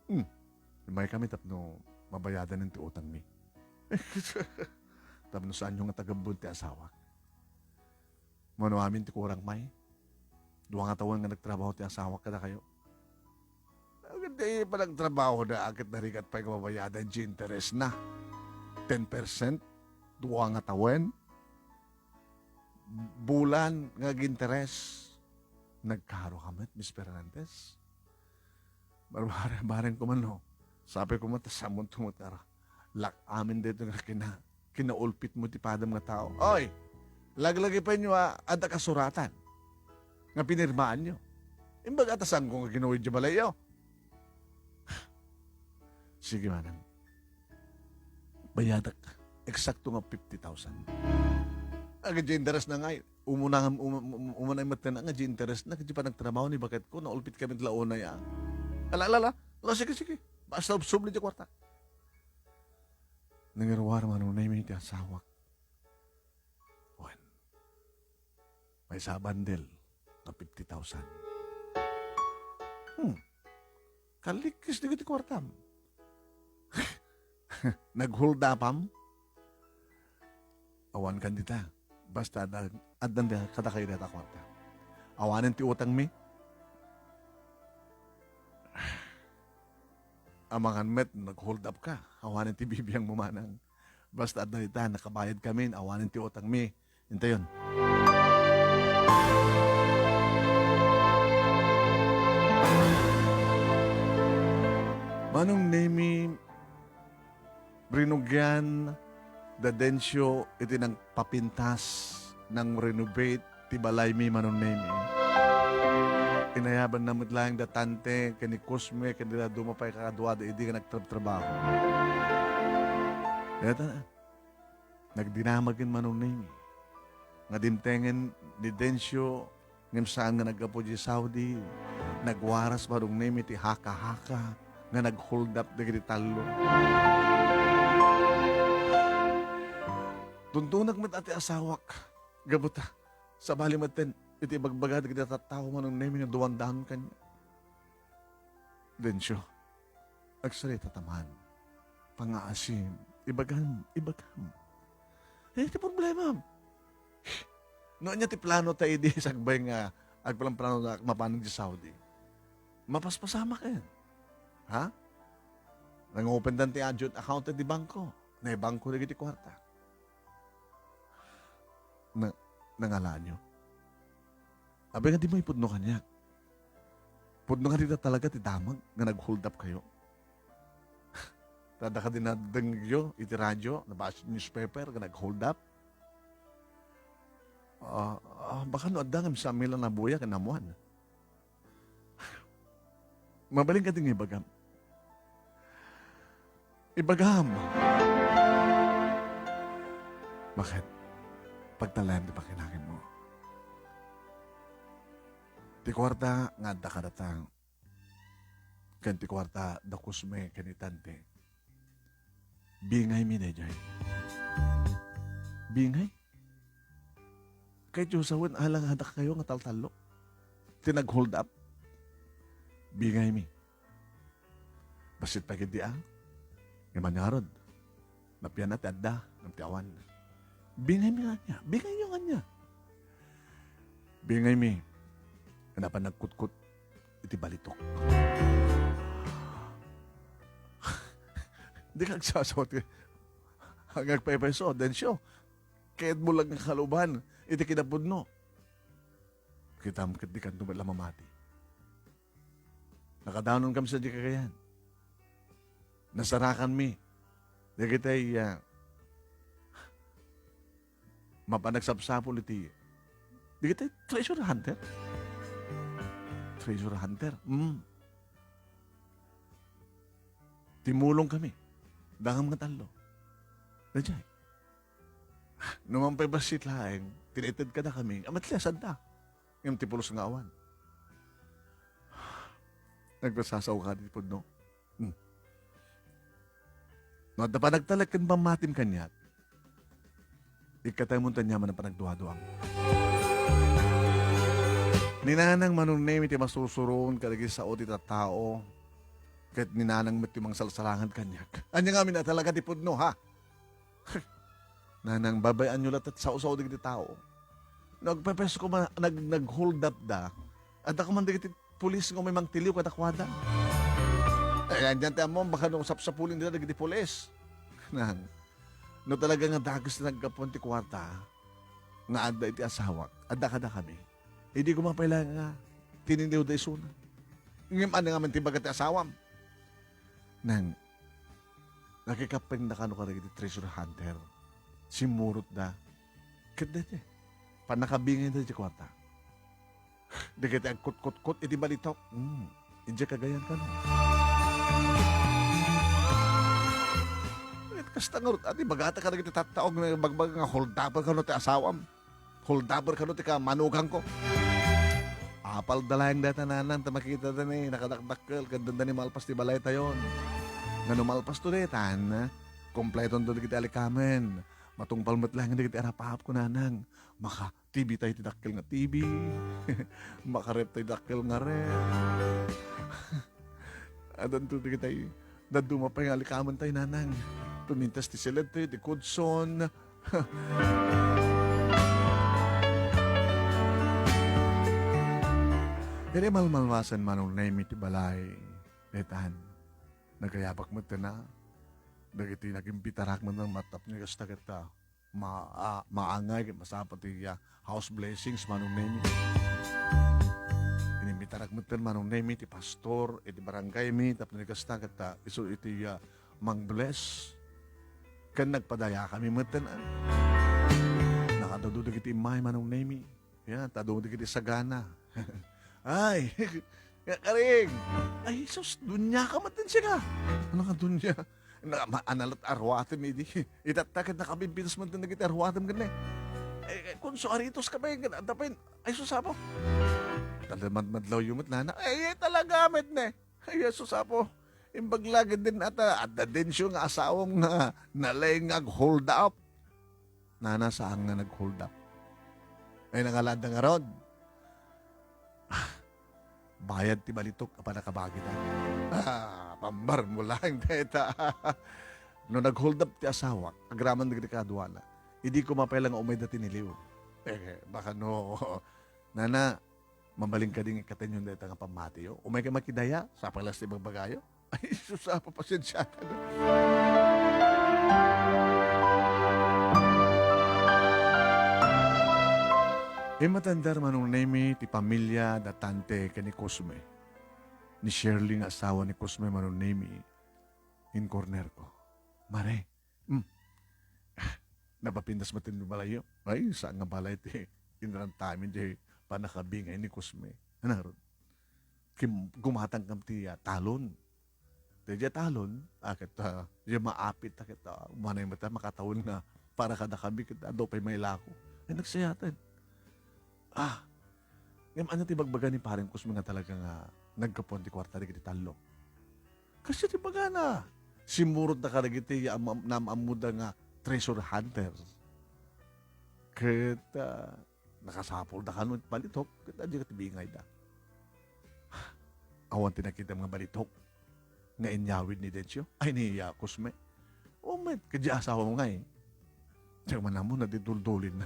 Hmm. Immay kami tapno mabayadan ti utangmi. Tapno saanyo nga tagabbon ti asawak. Mano amin ti kurang, may? Dua nga tawen nga nagtrabaho ti asawak kadakayo. Agad di panagtrabaho da, ket narigat pay nga mabayadan ti interes na. Ten percent, dua nga tawen, bulan nga aginteres. Nagkaro ka met, Miss Fernandez? Barbareng, bareng ko man, no? Sabi ko man, ta samonto met ara. Lak amin dito nga kina-, kinaulpit mo ti padam nga tao. Oy! Laglagipenyo a adda kasuratan nga pinirmaanyo. Imbag a ta saanko nga ginuwid ti balayyo. Sige, manang. Bayadak. Eksakto nga fifty thousand. Agad di interes na ngay. Umuna nga, um-, um-, umuna met nga di interes na, di panagtrabaho ni baketko, naulpit kami ti la unay, ah. Ala, ala, ala. Ala, sige, sige. Basta subli ti kwarta. Nangiruar man unay mi ti asawak. Wen. Maysa a bandel nga fifty thousand. Hmm. Kalikkis dagiti kuartam. Naghuldapam? Awan kan dita. Basta adda, addan da kadakayo dayta kuarta. Awanen ti utangmi? Amangan met, naghuldap ka. Awanen ti bibiangmo manang. Basta adda dita, nakabayad kamin, awanen ti utangmi. Intayon. Manong Nemy, rinugian da Dencio iti nagpapintas, nang-renovate ti balaymi, Manong Nemy. Inayabanna met laeng da Tante ken ni Cosme ken dida duma pay kakaduada idi nga nagtrabtrabaho. Dayta, nagdinamagen, Manong Nemy, nga dimtengen ni Dencio ngem saan nga naggapu idiay Saudi. Nagwaras, Manong Nemy, ti haka-haka nga naghuldap dagiti tallo. Tuntunak met a ti asawak, gapu ta sabali metten iti ibagbaga dagiti tattao, Manong Nemy, nga duandanon kaniak. Dencio, agsaritata man. Pangaasim. Ibagam, ibagam. Eh, ti problema. No ania ti plano ta idi sakbay nga agplanplano ta mapan idiay Saudi? Mapaspasamak ken. Ha? Nang-open dan ti agent account di bangko. Naibangko dagiti kuarta. Na, nangalaanyo. Abi nga di maipudno kaniak. Pudno nga dita talaga ti damag nga naghuldap kayo. Tada ka dinadengyo iti radyo, nabasa newspaper nga naghuldap. Ah, ah, baka no adda nga misamila na buya ken ammuan. Mabalin ka din ibagam. Ibagam. Bakit? Pagtalayam ti pakinakit mo. Ti kuarta nga adda kadata, ken ti kuarta da Cosme ken ni Tante. Bingaymi daydiay. Bingay? Kay Dios awen alang hadak kayo nga taltallo. Ti nag-hold up. Bingaymi. Bassit pay ketdi a. Nga mangarod. Mapian a ti adda, ngem ti awan. Bingaymi nga ania. Bingayyo nga ania. Bingaymi. Nga napan nagkutkot iti balitok. Di ka agsasawat ka. Ang agpaypayso, Dencio. Kayat mo lang nga kaluban iti kinapudno. Kitam ket di kanto met la mamati. Nakadanon kami sa di kakayan. Nasarakan mi. Dagitay, ah, mapan nagsapsapul iti, dagitay treasure hunter. Treasure hunter. Mm. Timulong kami. Dangam nga tallo. Daydiay. No man pay bassit laeng, tinited kadakami, amet la, sanda. Ngem ti pulos nga awan. Nagpasasao ka di pudno. Hmm. No adda panagtalek ken pammatim kaniak, ikkataymon ti aniaman a panagduaduam. Ni Nanang Manong Nemi ti masursuro kadagiti sao ti tattao, ket ni Nanang met ti mangsalsalangad kaniak. Ania ngamin a talaga ti pudno, ha? Nanang, babay-anyo latta ti sao-sao dagiti tao. No agpepesko man, nag-, nag-hold up da, adda koma dagiti pulis nga umay mangtiliw kadakuada. Ay, ania ti ammom, baka no sapsapulenda dagiti pulis. Nang, no talaga nga dagus ti naggapuan ti kuarta nga adda iti asawak, adda kadakami. Idi koma pay laeng nga tiniliwda isuna. Ngem ania ngamin ti ibaga ti asawam? Nang, nakikappengda kano kadagiti treasure hunter. Simmurotda. Ket daytoy, pannakabingayda ti kuarta. Dagiti agkutkutkot iti balitok. Hmm. Idiay kagayan kano. Ket kasta ngarud, adi, ibagata kadagiti tattao nga bagbaga nga hold-upper kano ti asawam. Hold-upper kano ti kamanugangko. Apalda laeng dayta, Nanang, ta makitada ni nakadakdakkel ket danda ni malpas ti balaytayon. Ngano malpasto daytan, kompletonda dagiti alikamen. Matungpal met laeng dagiti arap-apko, Nanang. Maka-T V tayo ti dakkel nga T V. Maka-ref tayo dakkel nga ref. Adanto dagitay dadduma pay nga alikamen tayo, Nanang. Pumintas ti siled tayo, ti kudson. Iti malmalwasan, Manong Nemi, ti balay, daytan, nagayabak met na dagiti nagimbitarak met nga matapno kasta ket, ah, ma-, ah, maangay ket masapa ti, ah, house blessings, Manong Nemi. Inimbitarak metten, Manong Nemi, ti pastor iti barangay mi tapno ni kasta ket, ah, isu iti, ah, mang-bless. Ken nagpadayakami metten, ah. Nakadawdaw dagiti immay, Manong Nemi. Ya, tadong dagiti sagana. Ay, nga karing. Ay, sus, dunya ka met din siya. Ano nga dunya? Na, ma-, analat arwatem idi. Itatta ket nakabibins man din dagiti arwatem ken ne. Eh, eh, kun suaritos ka ba yung, ay, sus, apo. Talaga madmadlaw yung met, Nana. Ay, eh, talaga met ne. Ay, sus, apo. Imbag lagi din ata, adda din siya nga asawam nga nalay nga ag-hold up. Nana, saan nga nag-hold up? Ay, nangalada ngarud. Ah, bayad ti balitok a panakabagita. Ah, pambar mo lang, deta. No nag-hold up ti asawak, agraman dagiti kaduana. Idi ko mapay lang umay da tiniliw. Eh, baka no, Nana, mabalin ka din ikatenyon dayta nga pammatiyo. Umay ka makidaya, sa palas ti bagbagayo. Ay, sus, apo, pasensiakan. Immatandar, Manong Nemi, ti pamilya da Tante ken ni Cosme. Ni Shirley nga asawa ni Cosme, Manong Nemi, in corner ko. Mare, Hmm. Napapintas met ti balayyo. Ay, saan nga balay ti inrantami diay panakabingay ni Cosme. Ano, Rod? Kim-, gumatang kam ti, ah, talon. Ti diay talon, ah, ket, ah, diay maapit, ah, ket, ah, umanay met, ah, makatawen nga para kadakami, ket, ah, adu pay mailako. Ay, nagsayaten. Ah, ngem ania ti bagbaga ni Pareng Cosme nga talaga nga naggapuan ti kuarta dagiti tallo? Kasdi ti bagana, simmurotda kadagiti am-, am-, naam-ammoda nga treasure hunters. Ket, ah, nakasapulda kano iti balitok, ket adda ket bingayda. Awan ti nakitam nga balitok nga inyawid ni Dencio, ay, ni, ah, Cosme. O met, ket diay asawam ngay. Diak man ammo no adi duldulinna.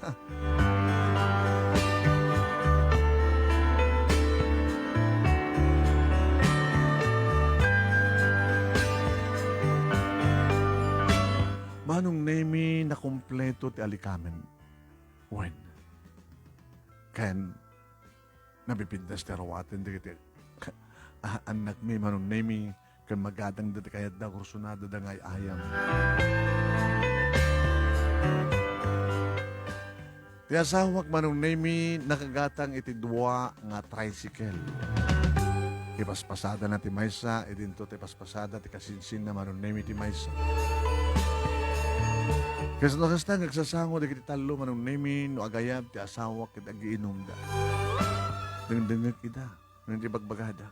Manong Nemi, nakumpleto ti alikamen. Wen. Ken, napipintas ti aruaten dagiti, ah, annakmi, Manong Nemi, ken magadangda ti kayatda, kursunada da nga ay-ayam. Ti asawak, Manong Nemi, nakagatang iti dua nga tricycle. Ipaspasadana ti maysa, idinto ti paspasada ti kasinsinna, Manong Nemi, ti maysa. Kas-, no kasta nga agsasango dagiti tallo, Manong Nemi, no agayab ti asawak ket agiinumda. Dengdengngek ida, no ti bagbagada.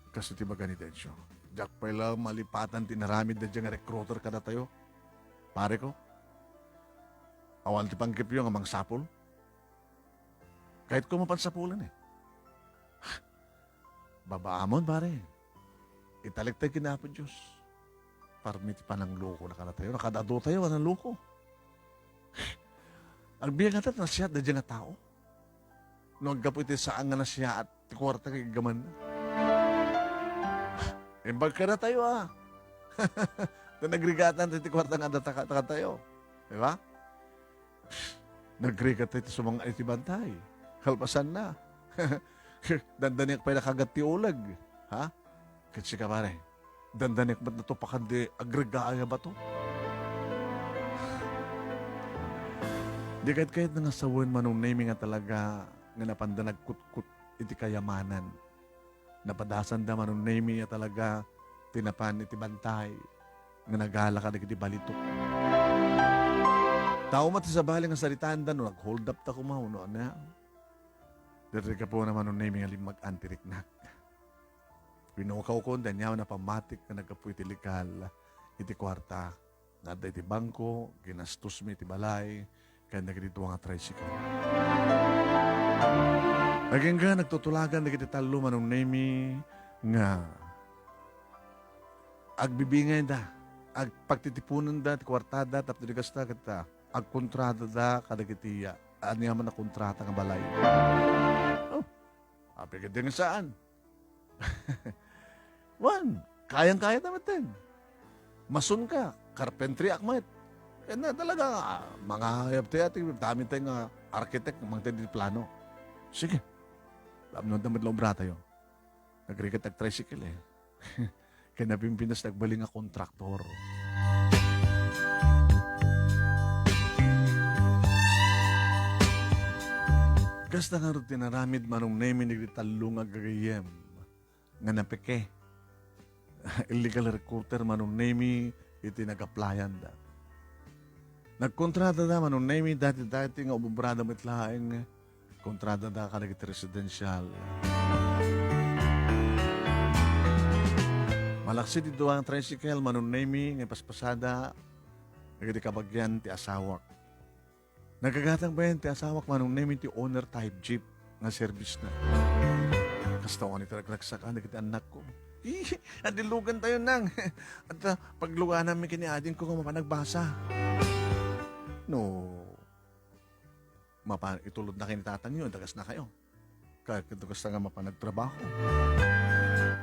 Kasto ti baga ni Dencio. Diak pay la malipatan ti inaramid daydiay nga recruiter kadatayo. Pare ko, awan ti panggepyo nga mangsapul? Kayatko mapansapulan, eh. Babaamon, pare. Italiktay ken Apo Dios. Parmi ti panangloko na kadatayo. Nakadadaotayo a nangloko. Agbiag ngata ti nasiat daydiay nga tao. No aggapu iti saan nga nasiaat ti kuarta nga iggamanna. Imbag kadatayo, a. Ta nagrigatan ti kuarta nga adda taka-, takatayo. Di ba? Nagrigat ti sumang-at iti bantay. Kalpasanna. Dandaniak pay nakagat ti uleg. Ha? Ket sika, pare, dandaniak met natupakan ti agreggaay a bato. Di kayat-kayatna nga sawen, Manong Nemy, nga talaga nga napanda nagkutkot iti kayamanan. Napadasanda, Manong Nemy, a talaga ti napan iti bantay nga nagala kadagiti balitok. Tao met ti sabali nga saritaanda no nag-hold up ta koma wenno ania. Daytoy gapuna, Manong Nemy, nga limmag-an ti riknak. Pinukawkon ti aniaman a pammatik nga naggapu iti legal iti kuarta nga adda iti bangko, ginastosmi iti balay, ken dagiti dua nga tricycle. Agingga nagtutulagan dagiti tallo, Manong Nemy, nga agbibingayda, agpagtitiponenda ti kuartada tapno di kasta ket, ah, agkontradada kadagiti, ah, aniaman a kontrata nga balay. Oh, apay ketdi nga saan? Wen, kayang-kayata metten. Masonka, carpentryak met. Ket na talaga nga, mangayab tayo, ati, dami tayo nga architect, mangted di plano. Sige. Lamnod na met la obratayo. Nagrigat ag tricycle, eh. Ken napimpinas ti agbalin nga kontraktor. Kasta ngarud ti naramid, Manong Nemy, dagiti tallo nga gagayyem nga napeke. Illegal recruiter, Manong Nemy, iti nag-applyanda. Nagkontradada, Manong Nemy, dati-dati nga umobrada met laeng kontradada kadagiti residential. Malaksid ti dua nga tricycle, Manong Nemy, nga ipaspasada dagiti kabagian ti asawak. Nagagatang bayen ti asawak, Manong Nemy, ti owner type jeep nga service na. Kasta, wani ti ragragsakan dagiti annakko. Ih, adillugan tayo, Nang. At, ah, paglugananmi ken ni adingko nga mapanagbasa. No, mapa-, itulod na kayo ni tatangyo, dagas na kayo. Ka-, kasta nga mapan nagtrabaho.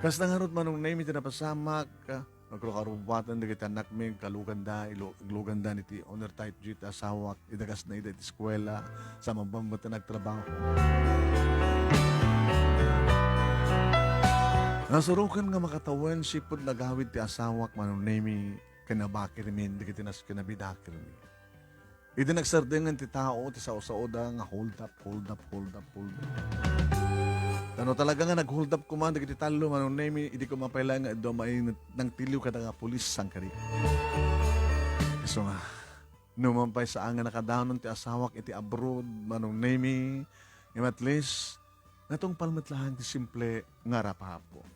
Kasta ngarud, Manong Nemy, ti napasamak, ah, nagrukarubuatan dagiti annakmi, kaluganda, ilu-, igluganda iti owner type jeep ti asawak, idagasna ida iti eskuela, sa mabambatan nagtrabaho. Nasuroken nga makatawen sipud nagawid ti asawak, Manong Nemy, ken nabakirmi dagiti nas-, ken nabidakirmi. Idi nagsardengen ti tao ti sao-saoda nga hold up, hold up, hold up, hold up. Ta no talaga nga nag-hold up koma dagiti tallo, Manong Nemy, idi koma pay laeng nga adu a maay nangtiliw kada nga pulis sangkadi. Isu nga, no man pay saan nga nakadanon ti asawak iti abroad, Manong Nemy, ngem at least, natungpal met laeng ti simple nga rapapo.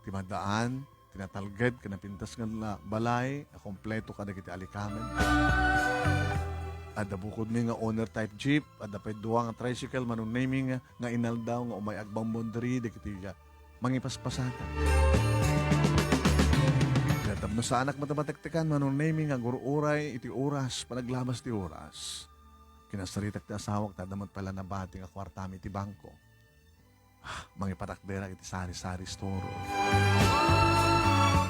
Ti maddaan, ti natalged ken napintas nga la-, balay a kompleto kadagiti alikamen. Adda bukodmi nga owner type jeep, adda pay dua nga tricycle, Manong Nemy, nga, nga inaldaw nga umay agbambondari dagiti, ah, mangipaspasada. Ket tapno saanak met a matektekan, Manong Nemy, nga agur-uray iti oras, panaglabas ti oras. Kinasaritak ti asawak, ta adda met pay la nabati nga kuartami iti bangko. Ah, mangipatakderak iti sari-sari store.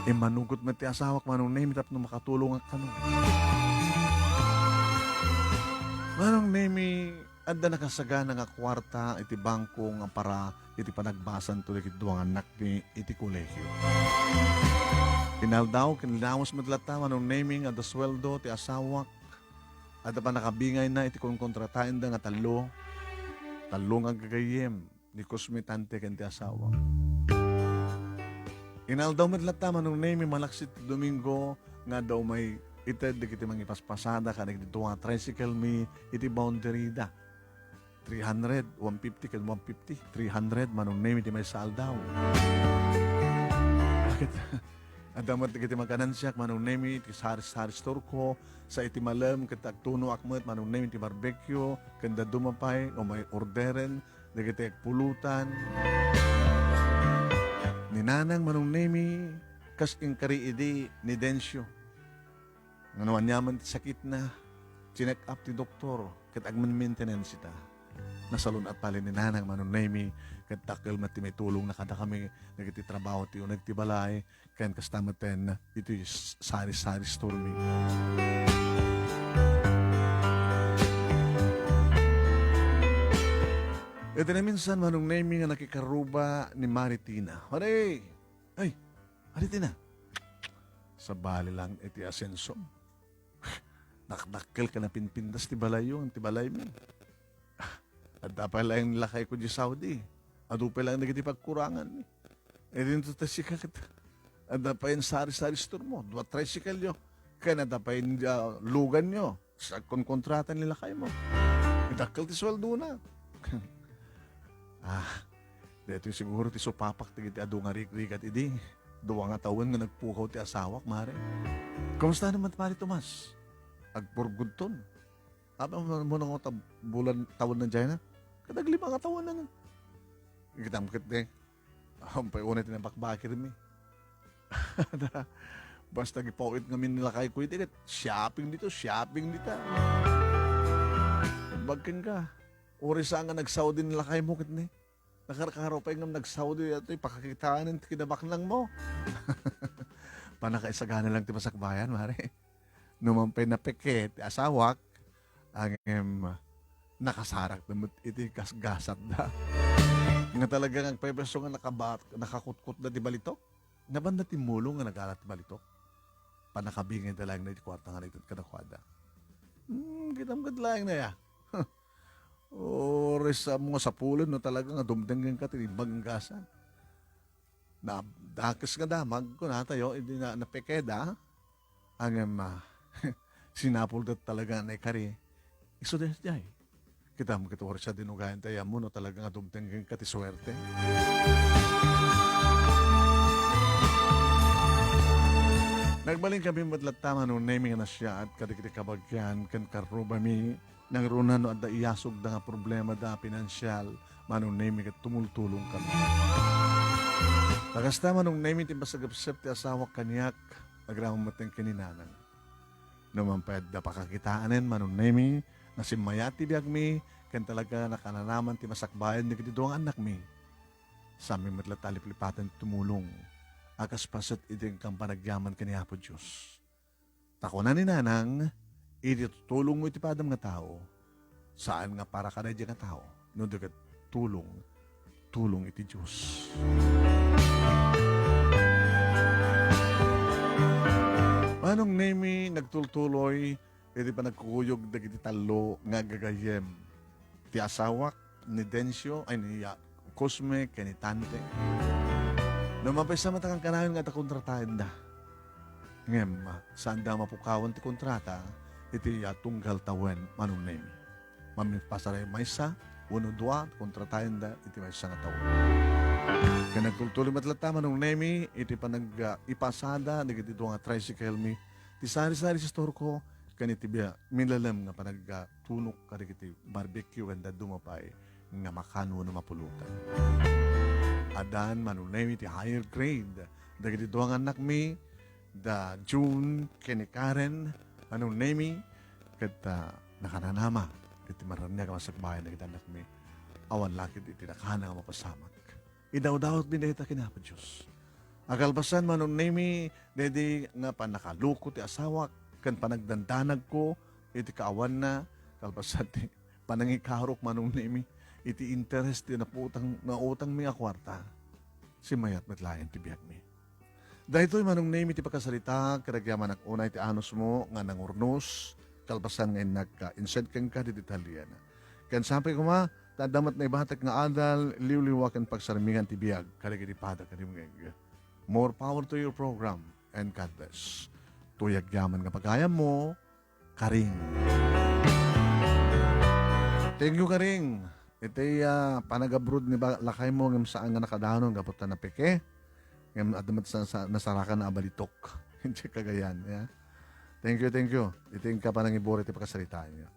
Immanugot met ti asawak, Manong Nemy, tapno makatulongak kano. Manong Nemy, adda nakasagana nga kuarta iti bangko nga para iti panagbasanto dagiti dua nga annakmi iti kolehio. Inaldaw ken linawas met latta, Manong Nemy, nga adda sueldo ti asawak. Adda pannakabingayna iti konkontrataenda nga tallo. Tallo nga gagayyem, ni Cosme, tante, ken ti asawa. Inaldaw met latta, Manong Nemy, malaksid ti Domingo nga adda umay ited dagiti mangipaspasada kadagiti dua nga tricycle mi iti boundary da. Three hundred, one fifty, ken one fifty. Three hundred, Manong Nemy, ti maysa aldaw. Adda met dagiti makanansiak, Manong Nemi, ti sari-sari store ko, sa iti malem, ket agtunoak met, Manong Nemi, ti barbecue, ken dadduma pay, umay orderen, dagiti agpulutan. Ni Nanang, Manong Nemi, kas inkari idi ni Dencio. Ngano aniaman ti sakitna, chinek up ti doktor, ket agmaintenance ita. Nasalun-at pay ni Nanang, Manong Nemi, ket dakkel met ti maitulongna kadakami, dagiti trabaho ti uneg ti balay, ken kasta met iti s-, sari-sari store mi. Iti naminsan, Manong Nemi, nga nakikarruba ni Maritina. Hore! Ay, Maritina! Sabali lang iti asenso. Dakdakkel ken napinpintas ti balayyo, ti balaymi. Adda pay laeng lakayko di Saudi. Adu pay laeng dagiti pagkuranganmi. E dinto ta sika ket adda pay sari-sari store mo, dua tricycle yo. Ken adda pay, ah, lugan yo. Sa konkontrata ni lakaymo. Idakkel ti sueldona. Ah, daytoy siguro ti supapak dagiti adu nga rigrigat idi. Dua nga tawen nga nagpukaw ti asawak, mare. Kumusta naman, Pare Tomas? Agpurgudton. Apay mo, mo nanguta bulan, tawen na jay na? Kadaglima nga tawen na. Kitam ket ne. Ampay unay ti nabakbakirmi. Basta gipaw-it ngamin ni lakayko iti ket shopping dito, shopping dita. Bagken ka. Uray sa nga nagsaudi ni lakaymo ket ne. Nakarkaro pay ngem nagsaudi daytoy pakakitaen ti kinabaknangmo. Pannakaisagana lang ti masakbayan, mare. No man pay napeke ti asawak, ngem nakasarakda met iti gasgasatda. Nga talaga nga agpaypayso nga nakabat-, nakakutkotda ti balitok. Nabanda ti mulong nga nagala ti balitok. Pannakabingayda laeng iti kuarta nga naited kadakuada. Hmm, kitam ket laeng na ya. Uray sa mga sapulen no talaga nga dumdenggen ka ti imbag nga gasat. Na, dakes nga damag, kunatayo, idi na, napekeda, ngem, ah, sinapulda talaga nga naikari. Isu daydiay. Kitam ket uray sa dinugayan tayo, ammo no talaga nga dumteng ken ka ti suerte. Nagbalin kami met latta, Manong Nemi, nga nasiaat kadagiti kabagian ken karrubami, nangruna no adda iyasugda nga problemada a pinansial, Manong Nemi, ket tumultulong kami. Ta kasta, Manong Nemi, ti masagepsep ti asawak kaniak, agraman met ken ni Nanang. No man pay adda pakakitaanen, Manong Nemi, nga simmayaat ti biagmi, ken talaga nakananaman ti masakbayan dagiti dua nga annakmi. Saanmi met latta a liplipatan ti tumulong a kas paset iti inkan panagyaman ken ni Apo Dios. Ta kuna ni Nanang, idi tutulongmo iti padam nga tao, saan nga para kadaydi nga tao, no di ket tulong, tulong iti Dios. Manong Nemi, nagtultuloy iti panagkukuyog dagiti tallo nga gagayyem. Ti asawak ni Dencio, ay, ni, ah, Cosme ken ni Tante. No mapaysa met a kankanayon nga adda kontrataenda. Ngem, ah, saanda mapukawan ti kontrata iti, ah, tunggal tawen, Manong Nemi. Mamipasaray maysa wenno dua ti kontrataenda iti maysa nga tawen. Ken nagtultuloy met latta, Manong Nemi, iti panag, ah, ipasada dagiti dua nga tricycle mi ti sari-sari store ko ken iti bia-, milelem nga panag, ah, tunok kadagiti barbecue ken dadduma pay nga makan wenno mapulutan. Addan, Manong Nemi, ti higher grade dagiti dua nga annakmi, da June ken ni Karen, Manong Nemi, ket, ah, nakananama iti maraniag a masakbayan dagiti annakmi. Awan la ket iti dakana nga mapasamak. Idawdawatmi dayta ken Apo Dios. A kalpasan, Manong Nemi, daydi nga pannakaluko ti asawak ken panagdandanagko iti kaawanna, kalpasan ti panangikarok, Manong Nemi, iti interes ti naputang, nautangmi a kuarta. Simmayat met laeng ti biagmi. Daytoy, Manong Nemi, ti pakasaritak, ket agyamanak unay ti anusmo nga nangurnos, kalpasan nga innak, ah, insent kenka ti detalye. Ken sapay koma, ta adda met naibatek nga adal, liwliwa ken pagsarmingan ti biag kadagiti pada ken rimngeg. More power to your program, and God bless. Toy agyaman nga pagayammo, Karing. Thank you, Karing. Iti, ah, panag-abroad ni ba-, lakaymo ngem saan nga nakadanon gapu ta napeke. Ngem adda met sa, sa, nasarakan a balitok. Idiay Cagayan, ya. Thank you, thank you. Iti inka panangibur iti pakasaritaan, ya.